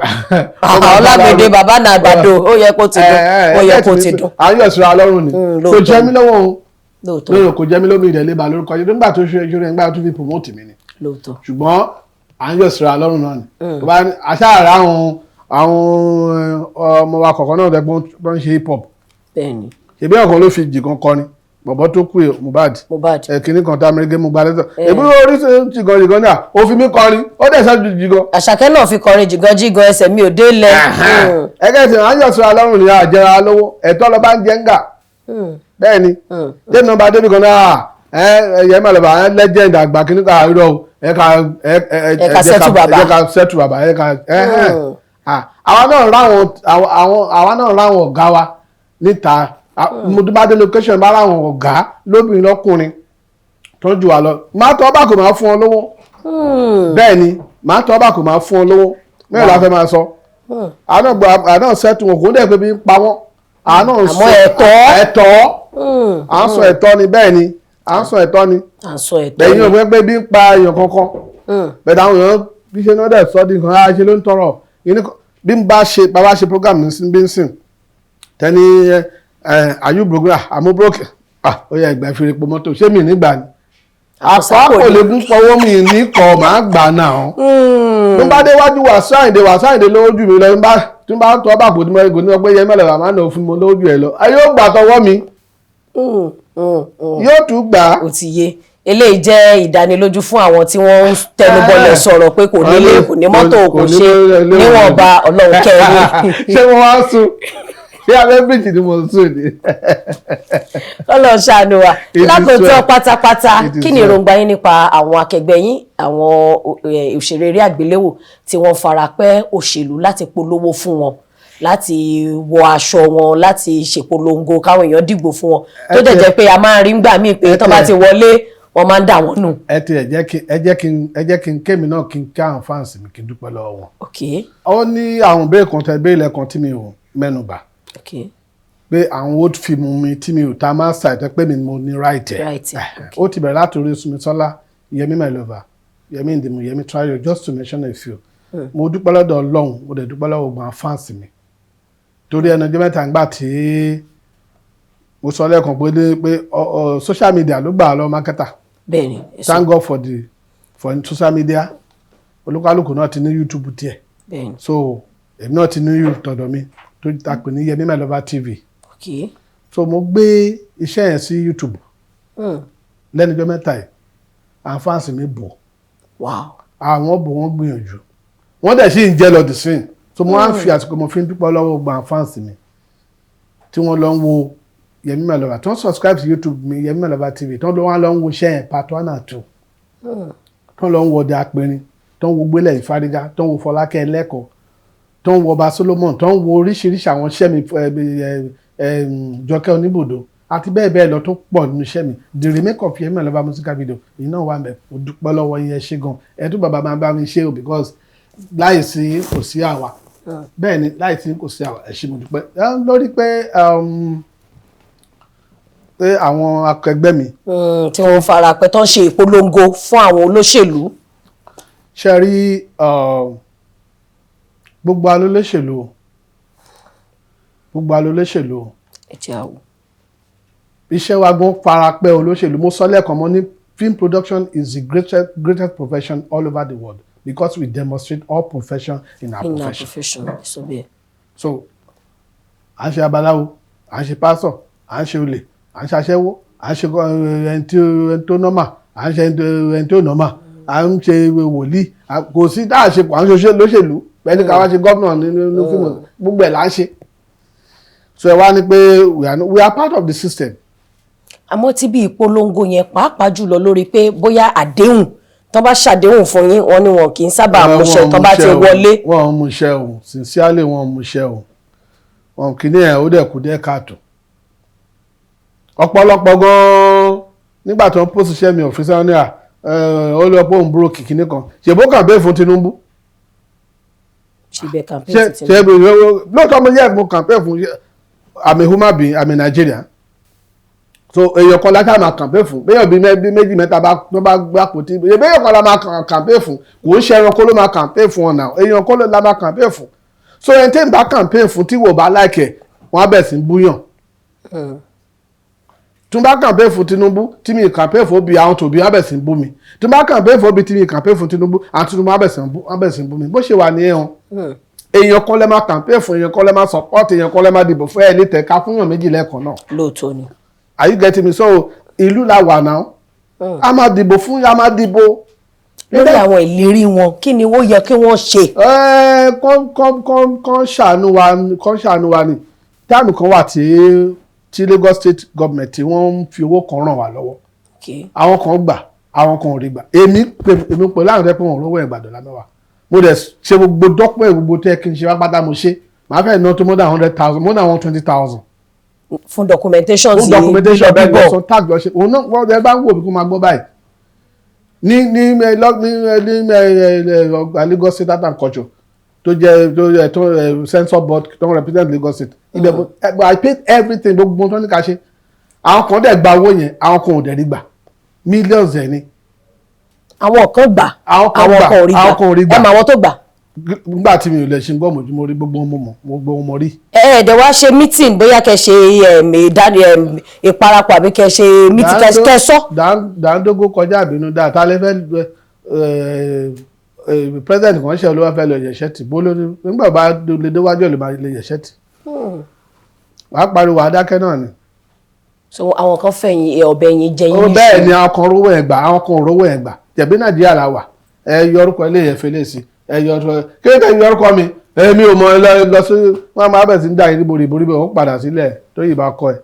Speaker 2: Ọlámídé bàbá náà àgbàdo, ó yẹ kó ti dùn, ó yẹ kó ti dùn.
Speaker 1: Ayọ̀ ìṣura lọ́rùn ni kò jẹ́ mí lọ́wọ́ o, lóòótọ́ kò jẹ́ mí lómi ìdẹ̀lé ba lórúkọ yìí nígbà tó ṣe ìṣúra, nígbà tó fi promote mi ni. Ṣùgbọ́n à ń yọ̀ síra lọ́rùn náà ni. Aṣáàrà àwọn ọmọ wa kọ̀ọ̀kan náà dẹ́gbọ́n tó ń ṣe hip hop. Ṣèbí ọ̀kan ló fi jìgan kọrin, bọ̀bọ̀ tó kú Mohbad kìnnì kan tá amẹ́ríkà mú gbalẹ́sọ̀ èmi oríṣi jìgan jìgan náà ó fi mí kọrin, ó dẹ̀ sá ju jìgan.
Speaker 2: Àṣàkẹ́ náà fi kọrin jìgan jìgan, ẹsẹ̀ mi ò délẹ̀.
Speaker 1: Ẹgẹ́ tí à ń yọ̀ síra lọ́rùn ni, àjẹrà lówó ẹ̀tọ́ lọ bá ń jẹ́ ń gà. Bẹ́ẹ̀ ni dé nọ́mbà débi kan náà, ẹ má lọ bá legend àgbà kìnnì kan àìrọ̀ o, ẹ ká sẹ́tù bàbá, ẹ ká àwa náà ráwọn ọ̀gá wa níta. Mo bá dé location, bá ráwọn ọ̀gá lóbìnrin lọ́kùnrin tó jù wá lọ, máa tọ́ bá kò máa fún ọ lówó. Bẹ́ẹ̀ ni, máa tọ́ bá kò máa fún ọ lówó. Mẹ́rin la fẹ́ máa sọ, àná sẹ́tù wọn kò ń dẹ̀ pé bí ń pa wọ́n. Àná sọ ẹ̀tọ́, à ń sọ ẹ̀tọ́ ni. Bẹ́ẹ̀ ni, à ń sọ ẹ̀tọ́ ni. Lẹ́yìn òfin pé bí ń pa èèyàn kankan bẹ́ẹ̀, àwọn èèyàn bí ṣe náà dẹ̀ sọ́ di nǹkan á ṣe ló ń tọrọ bí n bá ṣe bàbá ṣe program ní bí ń sìn tẹ́ni are you broke? Àmú broke. Ó yẹ ìgbà ìfìrìpò mọ́tò ṣé mi nígbà ni àpá kò lè gún pọwọ́ mi ní kọ̀ máa gbà náà. Bí n bá déwájú Wàsíù Àyìndé, Wàsíù Àyìndé lówó jù mí lọ, tí n bá tọ́ bà kò tí mo ní ọgbẹ́ yẹn mẹ́lẹ̀ bàmá náà fún mi lówó jù ẹ lọ, yóò gbà tọwọ́ mi, yóò tún gbà.
Speaker 2: Ó ti yé. Eléyìí jẹ́ ìdánilójú fún àwọn tí wọ́n ń tẹnubọlẹ̀ sọ̀rọ̀ pé kò nílé, kò ní mọ́tò, kò ṣe níwọ̀nba, Ọlọ́run kẹrin.
Speaker 1: Ṣé mo wá sùn? Ṣé abẹ́ bíríjì ni mo sùn ni?
Speaker 2: Ọlọ́run ṣàánú wa. Lákòótọ́ pátápátá, kí ni èròǹgbà yín nípa àwọn akẹgbẹ́ yín, àwọn òṣèré eré àgbéléwò tí wọ́n fara pẹ́ òṣèlú láti polówó fún wọn, láti wọ aṣọ wọn, láti ṣèpolongo káwọn èèyàn dìgbò fún wọn, tó dẹ̀ jẹ́ pé a máa ń rí ngbà míì pé tó bá ti wọlé wọ́n máa ń dà wọ́n nù?
Speaker 1: Ẹ ti ẹ jẹ́ kí n kémi náà kí n ká àwọn fáǹsì mi, kí n dúpẹ́ lọ́wọ́ wọn. Ó ní àwọn ìbéèrè kan tẹ ìbéèrè lẹ́kan tí mi ò mẹ́nu bà pé àwọn old film mi tí mi ò ta máa ṣàìtẹ́ pé mi mo ní right ẹ̀. Ó ti bẹ̀rẹ̀ láti orí Súnmisọ́lá, Yẹmí My Lover, Yẹmí Ndimu, Yẹmí Trayo, just to mention a few. Mo dúpẹ́ lọ́dọ̀ Ọlọ́run, mo dẹ̀ dúpẹ́ lọ́wọ́ gbọ́n fáǹsì mi, torí ẹnu ọjọ́ mẹ́ta ńgbà tí mo sọ lẹ́ẹ̀kan pé social media ló gbà lọ marketer.
Speaker 2: Bẹ́ẹ̀ni.
Speaker 1: Thank God for social media. Olúkálùkù náà ti ní YouTube tiẹ̀.
Speaker 2: Bẹ́ẹ̀ni.
Speaker 1: So èmi náà ti ní YouTube tọ̀dọ̀ mi tó ta pè ní Yẹmí My Lover TV.
Speaker 2: Okay.
Speaker 1: So mo gbé iṣẹ́ yẹn sí YouTube lẹ́nu ọjọ́ mẹ́ta yìí, àwọn fáǹsì mi bò.
Speaker 2: Wow.
Speaker 1: Àwọn bò, wọ́n gbìyànjú, wọ́n dẹ̀ sì ń jẹ́ lọ dìsín. So mo wá ń fi àsìkò mo fi ń dúpẹ́ lọ́wọ́ gbogbo àwọn fáǹsì mi tí wọ́n lọ ń wo Yẹmí My Lover, tí wọ́n subscribe sí YouTube mi, Yẹmí My Lover TV, tí wọ́n lọ ń wo iṣẹ́ yẹn part 1 and 2, tí wọ́n lọ ń wo Ọdẹ Apẹ̀rin, tí wọ́n wo Gbélé Ìfárígá, tí wọ́n wo Fọlákẹ́ Ẹlẹ́kọ̀ọ́, tí wọ́n wo Ọba Solomon, tí wọ́n wo oríṣiríṣi àwọn iṣẹ́ mi, Jọkẹ́ Oníbòdó àti bẹ́ẹ̀ bẹ́ẹ̀ lọ tó pọ̀ nínú iṣẹ́ mi. The remake of Yẹmí My Lover musical video èyí náà wà ń bẹ̀. Mo dúpẹ́ lọ́wọ́ yín, ẹ ṣé gan. Ẹ tún bàbá máa bá mi ṣe o, because láì sí kò sí àwa. Bẹ́ẹ̀ ni, láì sí kò sí àwa. Ẹ ṣé, mo dúpẹ́ lórí pé pé àwọn akẹgbẹ́ mi
Speaker 2: tí wọ́n fara pẹ́ tó ń ṣe ìpolongo fún àwọn olóṣèlú.
Speaker 1: Ṣe rí gbogbo alólóṣèlú, gbogbo alólóṣèlú.
Speaker 2: Ẹ jẹ́ àwọ̀.
Speaker 1: Iṣẹ́ wa gan fara pẹ́ olóṣèlú. Mo sọ lẹ́ẹ̀kan, mo ní film production is the greatest profession all over the world because we demonstrate all profession in our
Speaker 2: in our
Speaker 1: profession.
Speaker 2: Profession, so bẹ́ẹ̀.
Speaker 1: So à ń ṣe abaláwo, à ń ṣe pásọ̀, à ń ṣe olè, à ń ṣe aṣẹ́wó. À ń ṣe ẹni tó normal, à ń ṣe ẹni tó normal, à ń ṣe wòlíì, kò sí tá à ṣe, à ń ṣe lóṣèlú bẹ́ẹ̀ ni ká wá ṣe gómìnà nínú fíìmù, gbogbo ẹ̀ là ń ṣe. So ẹ wá ní pé we are part of the system.
Speaker 2: Àmọ́ tí bí ìpolongo yẹn, pàápàá jùlọ lórí pé bóyá àdéhùn tán bá ṣàdéhùn fún yín, wọn ni wọn kì í sábà múṣẹ tán bá ti wọlé.
Speaker 1: Wọn ò múṣẹ o, sincerely, wọn ò múṣẹ o. Wọn kì í ní ẹ, ó dẹ̀ kú dẹ́ káàtó. Ọ̀pọ̀lọpọ̀ gan-an, nígbà tó ń post iṣẹ́ mi òfin ní à, ó lọ pé òun búrò kìkì kan ṣèbó campaign fún Tinubu.
Speaker 2: Ṣe campaign
Speaker 1: ṣe
Speaker 2: ti
Speaker 1: ṣe lóòótọ́ mo yẹ mo campaign fún. I'm a human being, I'm a Nigerian, so èèyàn kan láti máa campaign fún, béèyàn bí méjì mẹ́ta bá tó bá gbá pòtí, béèyàn kan la máa campaign fún. Kò ń ṣe ẹranko ló máa campaign fún ọ̀nà, èèyàn kan la máa campaign fún. So ẹni tí ń bá campaign fún, tí wò bá like ẹ̀, wọ́n á bẹ̀ sí ń búyàn. Tí n bá campaign fún Tinubu, tí mi campaign fún Obi, àwọn tòbí á bẹ̀ sí ń bú mi. Tí n bá campaign fún Obi, tí mi campaign fún Tinubu, àwọn Tinubu á bẹ̀ sí ń bú mi. Bó ṣe wà ní ẹ̀hún, èèyàn kan lè máa campaign fún, èèyàn kan lè máa support, èèyàn kan lè máa dìbò fún. Ẹ̀ lè tẹ̀ka fún yàn méjì lẹ́ẹ̀kan náà.
Speaker 2: Lóòótọ́ ni.
Speaker 1: Are you getting me? So ìlú la wà náà, a máa dìbò fún, a máa dìbò.
Speaker 2: Lórí àwọn ìlérí wọn, kí ni ó yẹ kí wọ́n ṣe?
Speaker 1: Ẹ kán kán kán kán ṣàánú wa, kán ṣàánú wa ni. Time kan wà tí Lagos State government tí wọ́n ń fi owó kan ràn wá lọ́wọ́. Àwọn kan gbà, àwọn kan ò rí gbà. Èmi pẹ̀lú àwọn tẹ́ pé wọn ò rówó ẹ̀gbà 10. Mo dẹ̀ ṣe gbogbo document, gbogbo tẹ́ kí n ṣe wá pátá mo ṣe. Màá fẹ́ ná tó more than 100,000, more than 120,000.
Speaker 2: Fún documentation.
Speaker 1: Fún documentation, bẹ́ẹ̀ lọ sọ tag lọ ṣe. Òun náà wọ́n ẹ bá ń wò mí kó máa gbọ́ báyìí ní ẹ, lọ- ní ẹ, ní ẹ, ẹ, ọgbà Lagos State Art and Culture tó jẹ́ tó jẹ́ tó censor board tó ń represent Lagos State ibẹ̀. I paid everything, gbogbo ohun tó ní ká ṣe. Àwọn kan dẹ̀ gba owó yẹn, àwọn kan ò dẹ̀ rí gbà. Millions ẹ̀ ni.
Speaker 2: Àwọn kan gbà.
Speaker 1: Àwọn kan
Speaker 2: àwọn
Speaker 1: gbà,
Speaker 2: kan ò rí gbà.
Speaker 1: Àwọn kan ò rí gbà.
Speaker 2: Ẹ mọ àwọn tó gbà?
Speaker 1: Nígbà tí mi ò lè ṣe gbọ́ mojú, mo rí gbogbo wọn, mo mọ̀ gbogbo wọn, mo rí.
Speaker 2: Ẹ ẹ dẹ̀ wá ṣe meeting, bóyá kẹ́ ṣe ìparapọ̀ àbí kẹ́ ṣe meeting, kẹ́ sọ.
Speaker 1: Dáńdógó kọjá àbínú dáa. Ta lè fẹ́ president kan ṣe olówó fẹ́ lọ yẹ̀ṣẹ́ tì bó lórí nígbà bá lè déwájú ẹ̀ ló máa lè yẹ̀ṣẹ́ tì, wàá pariwo adákẹ́ náà ni.
Speaker 2: So àwọn kan fẹ̀yìn ọ̀bẹ yín jẹ yín.
Speaker 1: Ó bẹ́ẹ̀ ni, àwọn kan rówó ẹ̀ gbà, àwọn kan ò rówó ẹ̀ gbà. Jẹ̀bi Nàìjíríà la wà. Ẹ yọ orúkọ ilé yẹn fẹlẹ́ sí, ẹ yọ orúkọ kí ló dé, yọ orúkọ mi, èmi ò mọ. Ẹ lọ sí wọn máa bẹ̀ sí ń dá yín níbo ríbo ríbo, ó padà sílẹ̀ tó yìí bá kọ ẹ.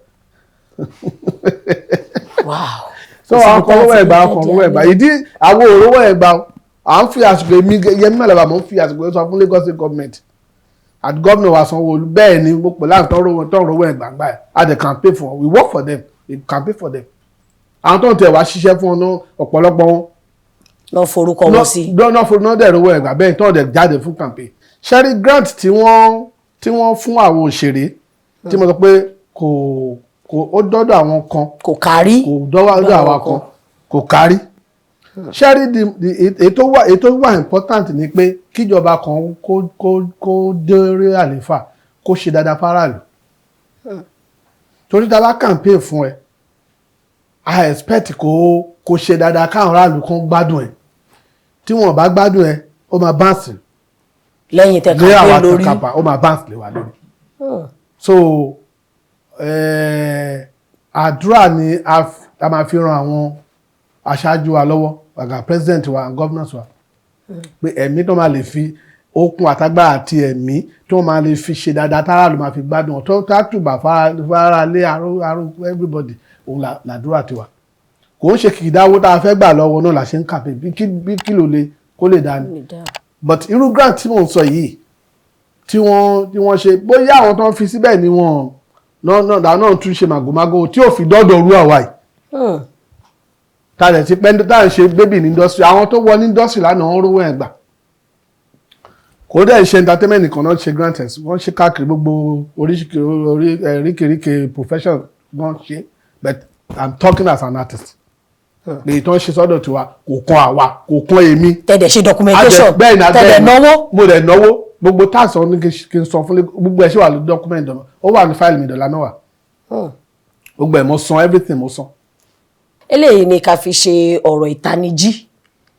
Speaker 1: So àwọn kan rówó ẹ̀ gbà, àwọn kan rówó ẹ̀ gbà. Ìdí àwọn òrówó ẹ̀ gbà, à ń fi àsìkò, èmi Yẹmí Mẹ́lẹ́bà, mò ń fi àsìkò sọ fún Lagos State government àti gómìnà wa Sanwó-Olú. Bẹ́ẹ̀ ni mo pè láǹtọ́ rówó tó ń rówó ẹ̀ gbàgbà ẹ̀. A dey campaign for, we work for them, we campaign for them. Àwọn tó ń tẹ̀ wá ṣiṣẹ́ fún ọ náà, ọ̀pọ̀lọpọ̀ wọn
Speaker 2: Lọ forúkọ wọn sí.
Speaker 1: Lọ́nà fún náà dẹ̀ rówó ẹ̀ gbà, bẹ́ẹ̀ tó dẹ̀ jáde fún campaign. Ṣẹ́rí grant tí wọ́n fún àwọn òṣèré tí mo sọ pé kò ó dọ́dọ̀ àwọn kan.
Speaker 2: Kò kárí.
Speaker 1: Kò dọ́dọ̀ àwọn kan, kò kárí. Ṣẹ́rí ètò wà important ni pé kíjọba kan kó dé àléfà, kó ṣe dáadáa fáráàlú, torí tá a bá campaign fún ẹ, I expect kó ṣe dáadáa káwọn aráàlú kan gbádùn ẹ. Tí wọn bá gbádùn ẹ, ó máa bounce
Speaker 2: lẹ́yìn tẹ
Speaker 1: lé àwa
Speaker 2: campaign lórí.
Speaker 1: Kàkàpà, ó máa bounce lé wa lórí. So àdúrà ni a máa fi ran àwọn aṣáájú wa lọ́wọ́, àgà president wa and governors wa, pé ẹ̀mí tó máa lè fi okun àtagbára àti ẹ̀mí tó máa lè fi ṣe dáadáa, tára ló máa fi gbádùn ọ̀tọ́, tátùbà fara lé aró aró everybody. Òun làdúrà tiwa. Kò ń ṣe kìkìdáwó tá a fẹ́ gbà lọ́wọ́ náà là ṣe ń kàpé bí kí ló lè kó lè dání. But irú grant tí mò ń sọ yìí tí wọ́n ṣe, bóyá àwọn tó ń fi síbẹ̀ ni wọ́n náà náà tún ṣe màgòmágó tí ò fi dọ́dọ̀ rú àwa yìí. Ta lẹ̀ ti pẹ́ tá à ń ṣe baby ní industry. Àwọn tó wọ ní industry lánàá, wọ́n rówó ẹ̀ gbà. Kò dẹ̀ ṣe entertainment nìkan náà ṣe grant ẹ̀, wọ́n ṣe káàkiri gbogbo oríṣiríṣi profession wọ́n ṣe, but I'm talking as an artist. Èyí tó ń ṣe sọ́dọ̀ tiwa kò kan àwa, kò kan èmi.
Speaker 2: Tẹ̀dẹ̀ ṣe documentation.
Speaker 1: Bẹ́ẹ̀ ni.
Speaker 2: Tẹ̀dẹ̀ náwó.
Speaker 1: Mo dẹ̀ náwó. Gbogbo tax ọ̀hún ní kí n sọ fún gbogbo ẹ̀ ṣì wà lórí document ọ̀nà, ó wà ní file mi 10. Gbogbo ẹ̀ mo san, everything mo san.
Speaker 2: Eléyìí ni ká fi ṣe ọ̀rọ̀ ìtanijí,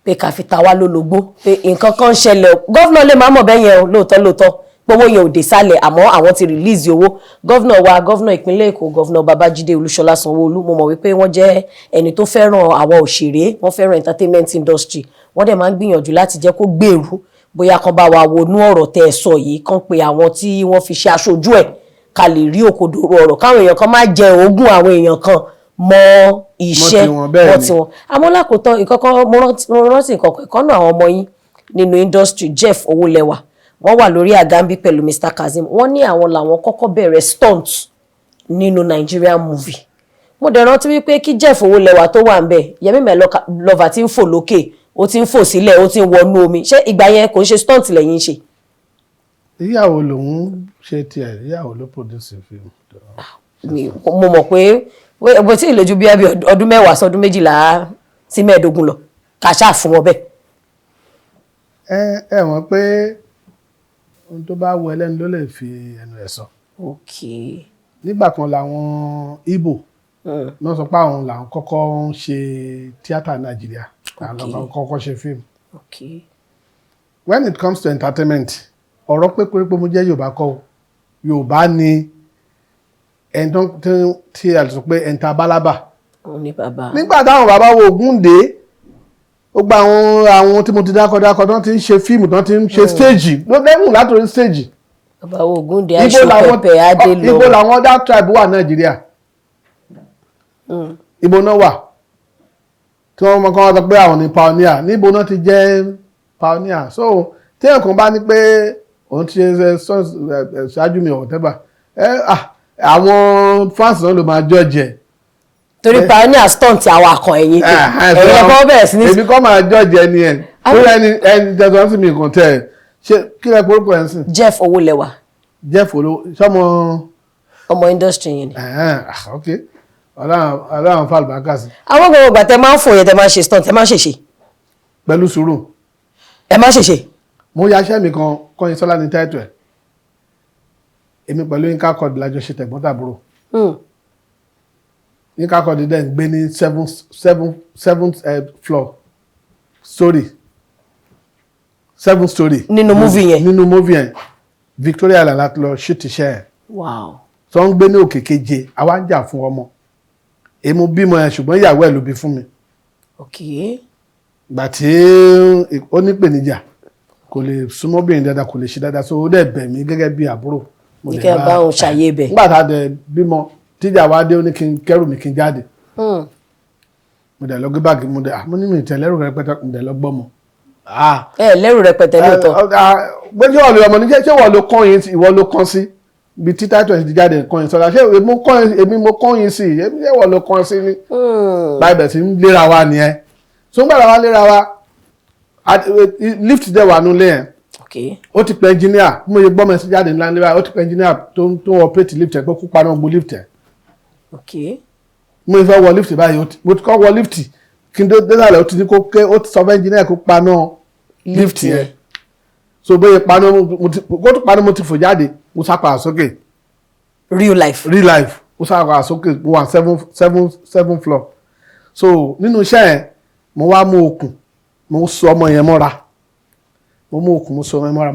Speaker 2: pé ká fi ta wá lólobó pé nǹkan kan ń ṣẹlẹ̀ o. Governor lè má mọ̀ bẹ́ẹ̀ yẹn o, lóòótọ́ lóòótọ́. Gbowó yẹn ò dé sálẹ̀, àmọ́ àwọn ti release owó. Governor wa, governor ìpínlẹ̀ Èkó, Governor Babájídé Olúṣọlá Sanwó-Olú, mo mọ̀ wípé wọ́n jẹ́ ẹni tó fẹ́ràn àwọn òṣèré, wọ́n fẹ́ràn entertainment industry, wọ́n dẹ̀ máa ń gbìyànjú láti jẹ́ kó gbèrú. Bóyá kan bá wa wọnú ọ̀rọ̀ tẹ́ ẹ sọ yìí, kan pé àwọn tí wọ́n fi ṣe aṣojú ẹ̀, ká lè rí òkodoro ọ̀rọ̀, káwọn èèyàn kan má jẹ ogún àwọn èèyàn kan mọ́ iṣẹ́
Speaker 1: tiwọn, bẹ́ẹ̀
Speaker 2: mọ́
Speaker 1: ni.
Speaker 2: tiwọn. Àmọ́ lákòótán, ìkọ́kọ́ mo rántí nǹkan kan náà. Àwọn ọmọ yín nínú industry, Jeff Owólẹ́wà, wọ́n wà lórí àgàmbí pẹ̀lú Mr Kazeem. Wọ́n ní àwọn làwọn kọ́kọ́ bẹ̀rẹ̀ stunt nínú Nigerian movie. Mo dẹ̀ rántí wípé kí Jeff Owólẹ́wà tó wà ń bẹ̀, Yẹmí My Lover ti ń fò lókè, ó ti ń fò sílẹ̀, ó ti ń wọnú omi. Ṣé ìgbà yẹn kò ń ṣe stunt lẹ́yìn ṣe?
Speaker 1: Ìyàwó lòun ṣe tiẹ̀, ìyàwó ló produce film.
Speaker 2: Mo mọ̀ pé bó tí ì lè ju bí ọdún 10 sọdún 12 sí 15 lọ, kà ṣáà fún wọn bẹ́ẹ̀.
Speaker 1: Ẹ mọ̀ pé ohun tó bá wù ẹlẹ́nu ló lè fi ẹnu ẹ̀ sọ. Nígbà kan làwọn Ìgbò náà sọ pé àwọn làwọn kọ́kọ́ ń ṣe tíátà Nàìjíríà, àwọn làwọn kọ́kọ́ ṣe fíìmù. When it comes to entertainment, ọ̀rọ̀ pé pé mo jẹ́ Yorùbá kọ́ o. Yorùbá ni ẹni tó tí a lè sọ pé ẹni tá a bá lábà.
Speaker 2: Òun ni bàbá.
Speaker 1: Nígbà táwọn bàbá wo Ògúndé, ó gba àwọn tí mo ti dákọ̀ dákọ̀ tó ti ń ṣe fíìmù, tó ti ń ṣe stage ló lẹ́mù látòrí stage.
Speaker 2: Bàbá wo Ògúndé,
Speaker 1: Ibo
Speaker 2: aṣọ
Speaker 1: làwọn
Speaker 2: pẹpẹ adé lọ.
Speaker 1: Ibo làwọn other tribe wà Nàìjíríà? Ibo náà wà tí wọ́n mọ̀ kọ́ wọ́n sọ pé àwọn ní pioneer? Níbo náà ti jẹ́ pioneer? So tí èèyàn kan bá ní pé òun ti ṣe ṣáájú mi or whatever, ẹ àwọn fans náà ló máa judge ẹ̀.
Speaker 2: Torí pioneer stunt àwọn akàn ẹ̀yìn ẹ̀yìn ọkọ̀ bẹ̀rẹ̀ sí ní.
Speaker 1: Èmi kọ́ máa judge ẹni ẹ̀ torí ẹni tẹ̀sán sí mi kàn tẹ̀ ẹ̀ ṣe kí lẹ porúkọ ẹ̀ ń sìn?
Speaker 2: Jeff Owólẹ́wà.
Speaker 1: Jeff Olo sọmọ.
Speaker 2: Ọmọ industry yẹn ni.
Speaker 1: Ok, Ọlọ́run fàlùbákà sí.
Speaker 2: Àwọn gbogbo ìgbà tẹ máa ń fò yẹn, tẹ máa ń ṣe stunt, tẹ máa ń ṣèṣe?
Speaker 1: Pẹ̀lú sùúrù.
Speaker 2: Ẹ máa ń ṣèṣe?
Speaker 1: Mo yaṣẹ́ mi kan, Kọ́yìn Sọ́lá ní title ẹ̀. Èmi pẹ̀lú Yínká Quadri lájọ ṣe tẹ̀gbọ́n-tàbúrò. Yínká Quadri dẹ̀ ń gbé ní seven seven seven floor story, seven story.
Speaker 2: Nínú movie yẹn?
Speaker 1: Nínú movie yẹn. Victoria Island láti lọ shoot iṣẹ́ yẹn. Tó ń gbé ní òkè keje. Àwa ń jà fún ọmọ. Èmi bímọ yẹn, ṣùgbọ́n ìyàwó ẹ̀ ló bí fún mi. Gbà tí ó ní ìpèníjà, kò lè súnmọ́bìnrin dáadáa, kò lè ṣe dáadáa, so ó dẹ̀ bẹ̀ mí gẹ́gẹ́ bí àbúrò. Mo
Speaker 2: ní
Speaker 1: dẹ̀
Speaker 2: kẹ́ ẹ bá òun ṣàyè bẹ̀.
Speaker 1: Nígbà tá a dẹ̀ bímọ, tíjà wa dé, ó ní kí n kẹ́rù mi, kí n jáde. Mo dẹ̀ lọ gbé báàgì, mo dẹ̀ mo ní mi tẹ̀lẹ́rù rẹpẹtẹ, mo dẹ̀ lọ gbọ́mọ.
Speaker 2: Ẹ lẹ́rù rẹpẹtẹ lóòótọ́.
Speaker 1: Pé ṣé wọ́n lo ọmọ ní, ṣé wọ́n lo kọ́ yín, ìwọ ló kọ́ sí ibi tí title ti jáde, kọ́ yín sọ́dọ̀, ṣé èmi mo kọ́ yín sí, èmi, ṣé wọ́n lo kọ́ sí ni? Báyìí bẹ̀ sí ń léra wa nìyẹn. So ń gbàdá wa léra wa, lift dẹ̀ wà nulẹ̀ yẹn. Ó ti pẹ́ engineer. Bí mo ṣe gbọ́ mọ̀ sí jáde ńlá ńlá, ó ti pẹ́ engineer tó ń operate lift ẹ̀ pé kó paná gbó lift ẹ̀. Mo fẹ́ wọ lift báyìí, mo ti kọ́ wọ lift kí n tó désàlẹ̀, ó ti ní kó ké, ó ti sọ fún engineer kó paná lift yẹn. So bóyá paná, mo ti kó tó paná, mo ti fò jáde, mo sá padà sókè.
Speaker 2: Real life.
Speaker 1: Real life. Mo sá padà sókè, mo wà seven seven seven floor. So nínú iṣẹ́ yẹn, mo wá mú okùn, mo so ọmọ yẹn mọ́ra. Mo mú okùn, mo so ọmọ yẹn mọ́ra,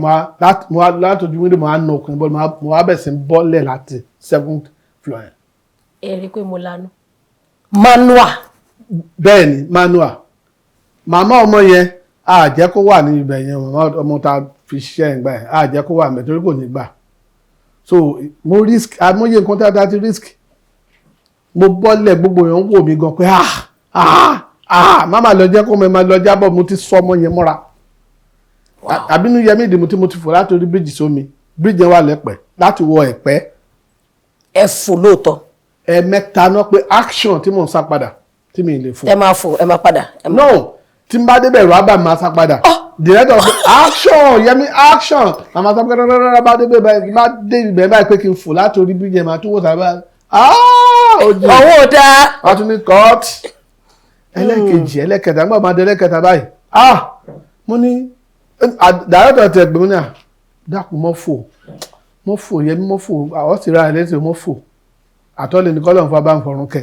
Speaker 1: mo wá láti ojú window, mo wá na okùn yẹn bọ́ọ̀lù, mo wá bẹ̀ sí bọ́ọ̀lẹ̀ láti seventh floor yẹn.
Speaker 2: Ẹ rí i pé mo lanu manual.
Speaker 1: Bẹ́ẹ̀ ni, manual. Màmá ọmọ yẹn, a jẹ́ kó wà ní ibẹ̀ yẹn. Màmá ọmọ tá a fi ṣiṣẹ́ yẹn gbà yẹn, a jẹ́ kó wà níbẹ̀ torí kò ní gbà. So mo risk amóye nǹkan tí a ti risk. Mo bọ́lẹ̀, gbogbo yẹn ń wò mí gan pé ah ah ah, má lọ jẹ́ kó mo máa lọ jábọ̀. Mo ti sọ ọmọ yẹn mọ́ra. Àbínú Yẹmí ìdìmú tí mo ti fò láti orí bíríjì sómi, bíríjì yẹn wà lẹ́pẹ̀ láti wọ Ẹ̀pẹ́.
Speaker 2: Ẹ fò lóòótọ́?
Speaker 1: Ẹ̀ẹ̀mẹ́ta náà pé action tí mò ń sá padà tí mi lè fò.
Speaker 2: Ẹ máa fò, ẹ máa padà.
Speaker 1: No, tí n bá débẹ̀ rọ ábà, máa sá padà. Director sọ action, Yẹmí, action, màmá sọ pé rárá, bá débẹ̀ báyìí, bá dé ibẹ̀ báyìí pé kí n fò láti orí bíríjì yẹn, máa tún wò sábà, ah, ojú
Speaker 2: Ọwọ́ ò dáa.
Speaker 1: Wọ́n tún ní cut. Ẹlẹ́kejì, ẹlẹ́kẹta, nígbà máa dé ẹlẹ́kẹta báyìí, ah, mo ní director tẹ̀ gbé, mo ní à dákun, mọ́ fò, mọ́ fò, Yẹmí, mọ́ fò, àwọn sì ra ẹ̀ lẹ́sẹ̀, mọ́ fò àtọ́lẹ̀ ní kọ́lọ̀ fún abá ń fọrún kẹ.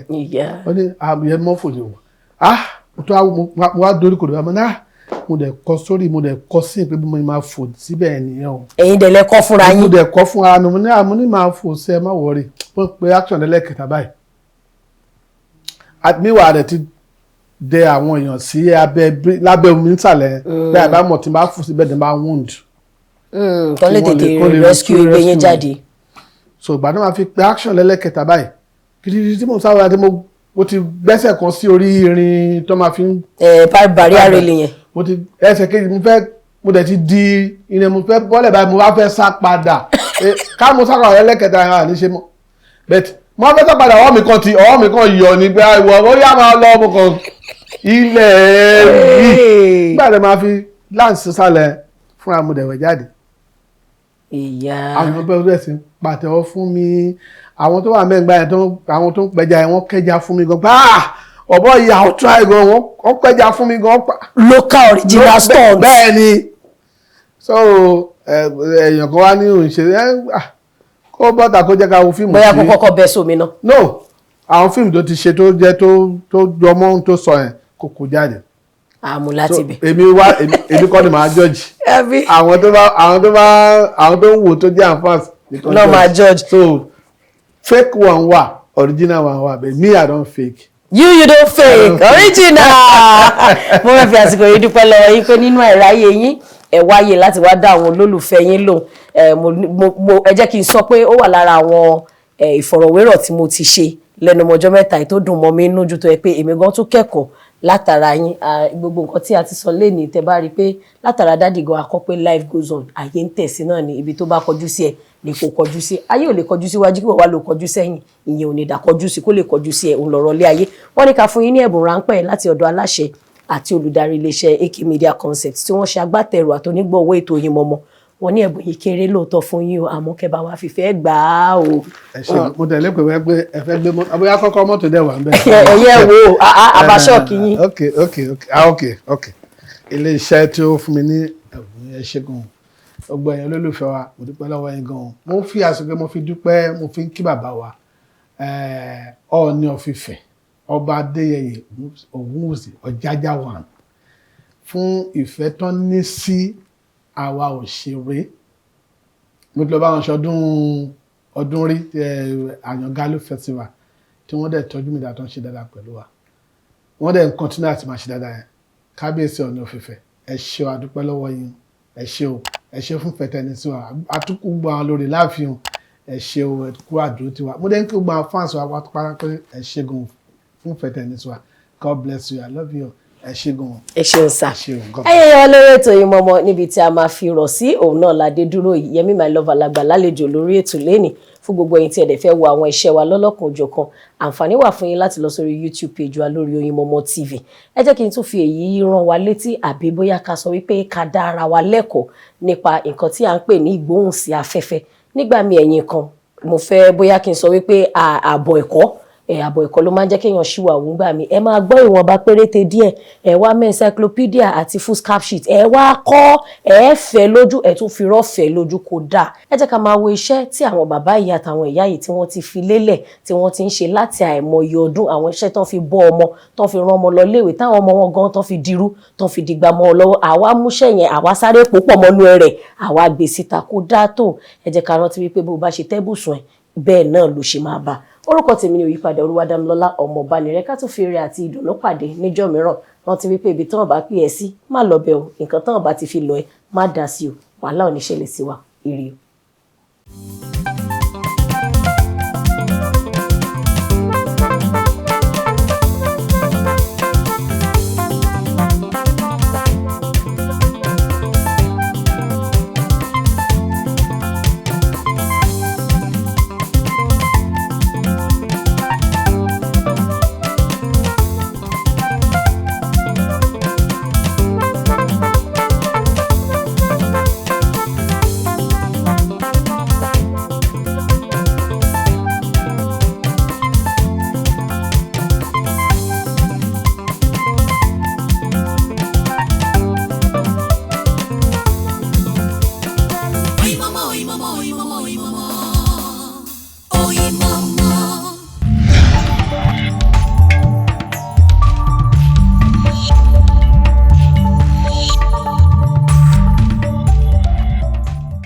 Speaker 1: Ó ní Yẹmí, mọ́ fò ni o. Ah, mo tó mo wá dorí kodò, mo ní ah, Mo dẹ̀ kọ sórí, mo dẹ̀ kọ sí pé bí mo máa fò síbẹ̀ nìyẹn o.
Speaker 2: Ẹ̀yin dẹ̀ lẹ kọ́ fúnra
Speaker 1: Mo
Speaker 2: yín?
Speaker 1: dẹ̀ kọ́ fún ara mi. Mo ní àmú ní máa fò sí, ẹ má worry. Wọ́n pe action lẹ́lẹ́kẹta báyìí. Míwàá rẹ̀ ti dẹ àwọn èèyàn sí abẹ́ lábẹ́ omi nísàlẹ̀ bẹ́ẹ̀, àbámọ̀ tí n bá fò síbẹ̀ tí n bá wound.
Speaker 2: Kán lè
Speaker 1: Kí wọ́n
Speaker 2: tètè
Speaker 1: kó lè
Speaker 2: rescue
Speaker 1: rescue
Speaker 2: gbé yín
Speaker 1: me.
Speaker 2: jáde.
Speaker 1: So ìgbà náà máa fi pe action lẹ́lẹ́kẹta báyìí, gidigidi tí mo sáré àti mo ti gbẹ́sẹ̀ kan sí orí irin tó máa fi ń
Speaker 2: Ẹ barrier railing yẹn.
Speaker 1: Mo ti ẹsẹ̀ kejì, mo fẹ́, mo dẹ̀ ti di irin, mo fẹ́ bọ́lẹ̀ báyìí, mo wá fẹ́ sá padà. Ká mo sá padà lẹ́lẹ́kẹta yẹn, àní ṣe mọ́, but mo wá fẹ́ sá padà, ọwọ́ mi kan yọ ní pé ìwọ ó yá, máa lọ. Mo kàn ilẹ̀ yìí nígbà tí máa fi láǹsì sálẹ̀ fúnra, mo dẹ̀ wẹ̀ jáde.
Speaker 2: Ìyá.
Speaker 1: Àwọn èèyàn bẹ̀rẹ̀ sí ń pàtẹ́wọ́ fún mi. Àwọn tó wà mẹ́ngbà yẹn, àwọn tó ń pẹja yẹn, wọ́n kẹja fún mi gan pé, "Ah, ọ̀bọ yìí, àwọn try gan." Wọ́n pẹja fún mi gan.
Speaker 2: Local original stunt.
Speaker 1: Bẹ́ẹ̀ ni. So èèyàn kan wá ní òun ṣe ẹ, ah, kó bọ́tà kó jẹ́ ká wo fíìmù.
Speaker 2: Bóyá kó kọ́kọ́ bẹ́ sómi náà.
Speaker 1: No, àwọn fíìmù tó ti ṣe tó jẹ́ tó jọmọ́ ohun tó sọ yẹn, kó kó jáde.
Speaker 2: Àmú láti
Speaker 1: So,
Speaker 2: bẹ̀.
Speaker 1: èmi wá, èmi kọ́ ni màá judge.
Speaker 2: Ẹbí.
Speaker 1: Àwọn tó bá àwọn tó ń wò tó jẹ́ àwọn fans nìkan.
Speaker 2: Náà máa judge.
Speaker 1: So fake one wà, original one wà, but me, I don fake.
Speaker 2: You don't fake, original. Mo fẹ́ fi àsìkò yìí dúpẹ́ lọ́wọ́ yín pé nínú àìráyè yín, ẹ wáyè láti wá dá àwọn olólùfẹ́ yín lóhùn. Ẹ mo mo ẹ jẹ́ kí n sọ pé ó wà lára àwọn ìfọ̀rọ̀wérọ̀ tí mo ti ṣe lẹ́nu ọjọ́ mẹ́ta yìí tó dùn mọ́ mi nínú jù, tó yẹ pé èmi gan tún kẹ́kọ̀ọ́ látara yín. Gbogbo nǹkan tí a ti sọ lénìí, tẹ́ bá rí i pé látara daddy gan akọ́ pé life goes on, ayé ń tẹ̀sí náà ni. Ibi tó bá kọjú sí ẹ ni kò kọjú sí. Ayé ò lè kọjú síwájú kí wọ́n wá lò kọjú sẹ́yìn, ìyẹn ò ní dà kọjú sí kó lè kọjú sí ẹ. Òun lọ̀rọ̀ lé ayé. Wọ́n ní ká fún yín ní ẹ̀bùn ráńpẹ́ láti ọ̀dọ̀ aláṣẹ àti olùdarí iléeṣẹ́ AK Media Concept tí wọ́n ṣe agbátẹrù àtònígbọ̀wọ́ ètò Oyinmomo. Wọ́n ní ẹ̀bùn yìí kéré lóòótọ́ fún yín o, àmọ́ kẹ́ bá wa fìfẹ́ gbà á o.
Speaker 1: Ẹ ṣe, mo tẹ̀lé pé wẹ́ pé ẹ fẹ́ gbé mọ́tò, bóyá kọ́kọ́ mọ́tò dẹ̀ wà ń bẹ̀.
Speaker 2: Ẹ̀yẹ wo àbáṣọ́ọ̀kì yín.
Speaker 1: Ok, ah, ok, ilé iṣẹ́ tí ó fún mi ní ẹ̀bùn yẹn, ṣe gan. Gbogbo ẹ̀yin olólùfẹ́ wa, mo dúpẹ́ lọ́wọ́ yín gan. Mo fi àsìkò, mo fi dúpẹ́, mo fi ń kí bàbá wa, Ọọ̀ni of Ifẹ̀, Ọba Adéyẹyè Ògúnwùsì Ọ̀jájá one, fún ìfẹ́ tán ní sí àwa òṣèré. Mo ti lọ bá wọn ṣọdún ọdún rí, Àyàngalú Festival, tí wọ́n dẹ̀ tọ́jú mi dáadáa, tó ń ṣe dáadáa pẹ̀lú wa. Wọ́n dẹ̀ ń continue àti máa ṣe dáadáa yẹn. Kábíyèsí Ọọ̀ni of Ifẹ̀, ẹ ṣé o, a dúpẹ́ lọ́wọ́ yín. Ẹ ṣé o, ẹ ṣé fún fẹ̀tẹ̀ni sí wa. Àtúkù gbogbo àwọn lórí láàfin, ẹ ṣé o, ẹ kú àdúró tiwa. Mo dẹ̀ ń kí gbogbo àwọn fans wa pátápátá pé ẹ ṣé gan fún fẹ̀tẹ̀ni sí wa. God bless you, I love you, ẹ ṣé gan.
Speaker 2: Ẹ ṣeun sá.
Speaker 1: Ẹ ṣeun, God.
Speaker 2: Ẹyẹ yẹn lórí ètò Oyinmomo, níbi tí a máa fi rọ̀ sí òun náà ládé dúró yìí. Yẹmí My Love alàgbà lálejò lórí ètò lẹ́nìí. Fún gbogbo ẹ̀yin tí ẹ dẹ̀ fẹ́ wo àwọn iṣẹ́ wa lọ́lọ́kan òjọ̀kan, àǹfààní wà fún yín láti lọ sórí YouTube page wa lórí Oyinmomo TV. Ẹ jẹ́ kí n tún fi èyí rán wa létí, àbí bóyá ká sọ wípé ká dá ara wa lẹ́kọ̀ọ́ nípa nǹkan tí à ń pè ní ìgbóhùnsí afẹ́fẹ́. Nígbà míì, ẹ̀yin kan, mo fẹ́ bóyá kí n sọ wípé ààbọ̀ ẹ̀kọ́, àbọ̀ ẹ̀kọ́ ló máa ń jẹ́ kéèyàn ṣìwà òun gbà mí. Ẹ máa gbọ́ ìwọ̀nba péréte díẹ̀, ẹ wá mẹ́ encyclopedia àti foolscap sheet, ẹ wá kọ́, ẹ fẹ́ lójú, ẹ tún fi rọ́ọ̀fẹ́ lójú, kò dáa. Ẹ jẹ́ ká máa wo iṣẹ́ tí àwọn bàbá yìí àtàwọn ìyá yìí tí wọ́n ti fi lélẹ̀, tí wọ́n ti ń ṣe láti àìmọye ọdún, àwọn iṣẹ́ tán fi bọ́ ọmọ, tán fi rán ọmọ lọ léèwé, táwọn ọmọ wọn gan tán fi dirú, tán fi dìgbà mọ́ ọ lọ́wọ́. Àwa múṣẹ́ yẹn, àwa sáré pòpọ̀ mọ́nú ẹ rẹ̀, àwa gbé síta, kó dáa tó. Ẹ jẹ́ ká rántí wípé bó bá ṣe tẹ́bùsùn ẹ̀, bẹ́ẹ̀ náà ló ṣe máa bá. Orúkọ tèmi ni òyípadà, Olúwadámilọ́lá ọmọ Ọbanirẹ. Ká tún fi eré àti ìdùnnú pàdé níjọ́ mìíràn. Rántí wípé ibi tán bá pè ẹ́ sí, má lọ bẹ̀ o. Nǹkan tán bá ti fi lọ ẹ, má dá sí o. Wàhálà ò ní ṣẹlẹ̀ sí wa. Ire o.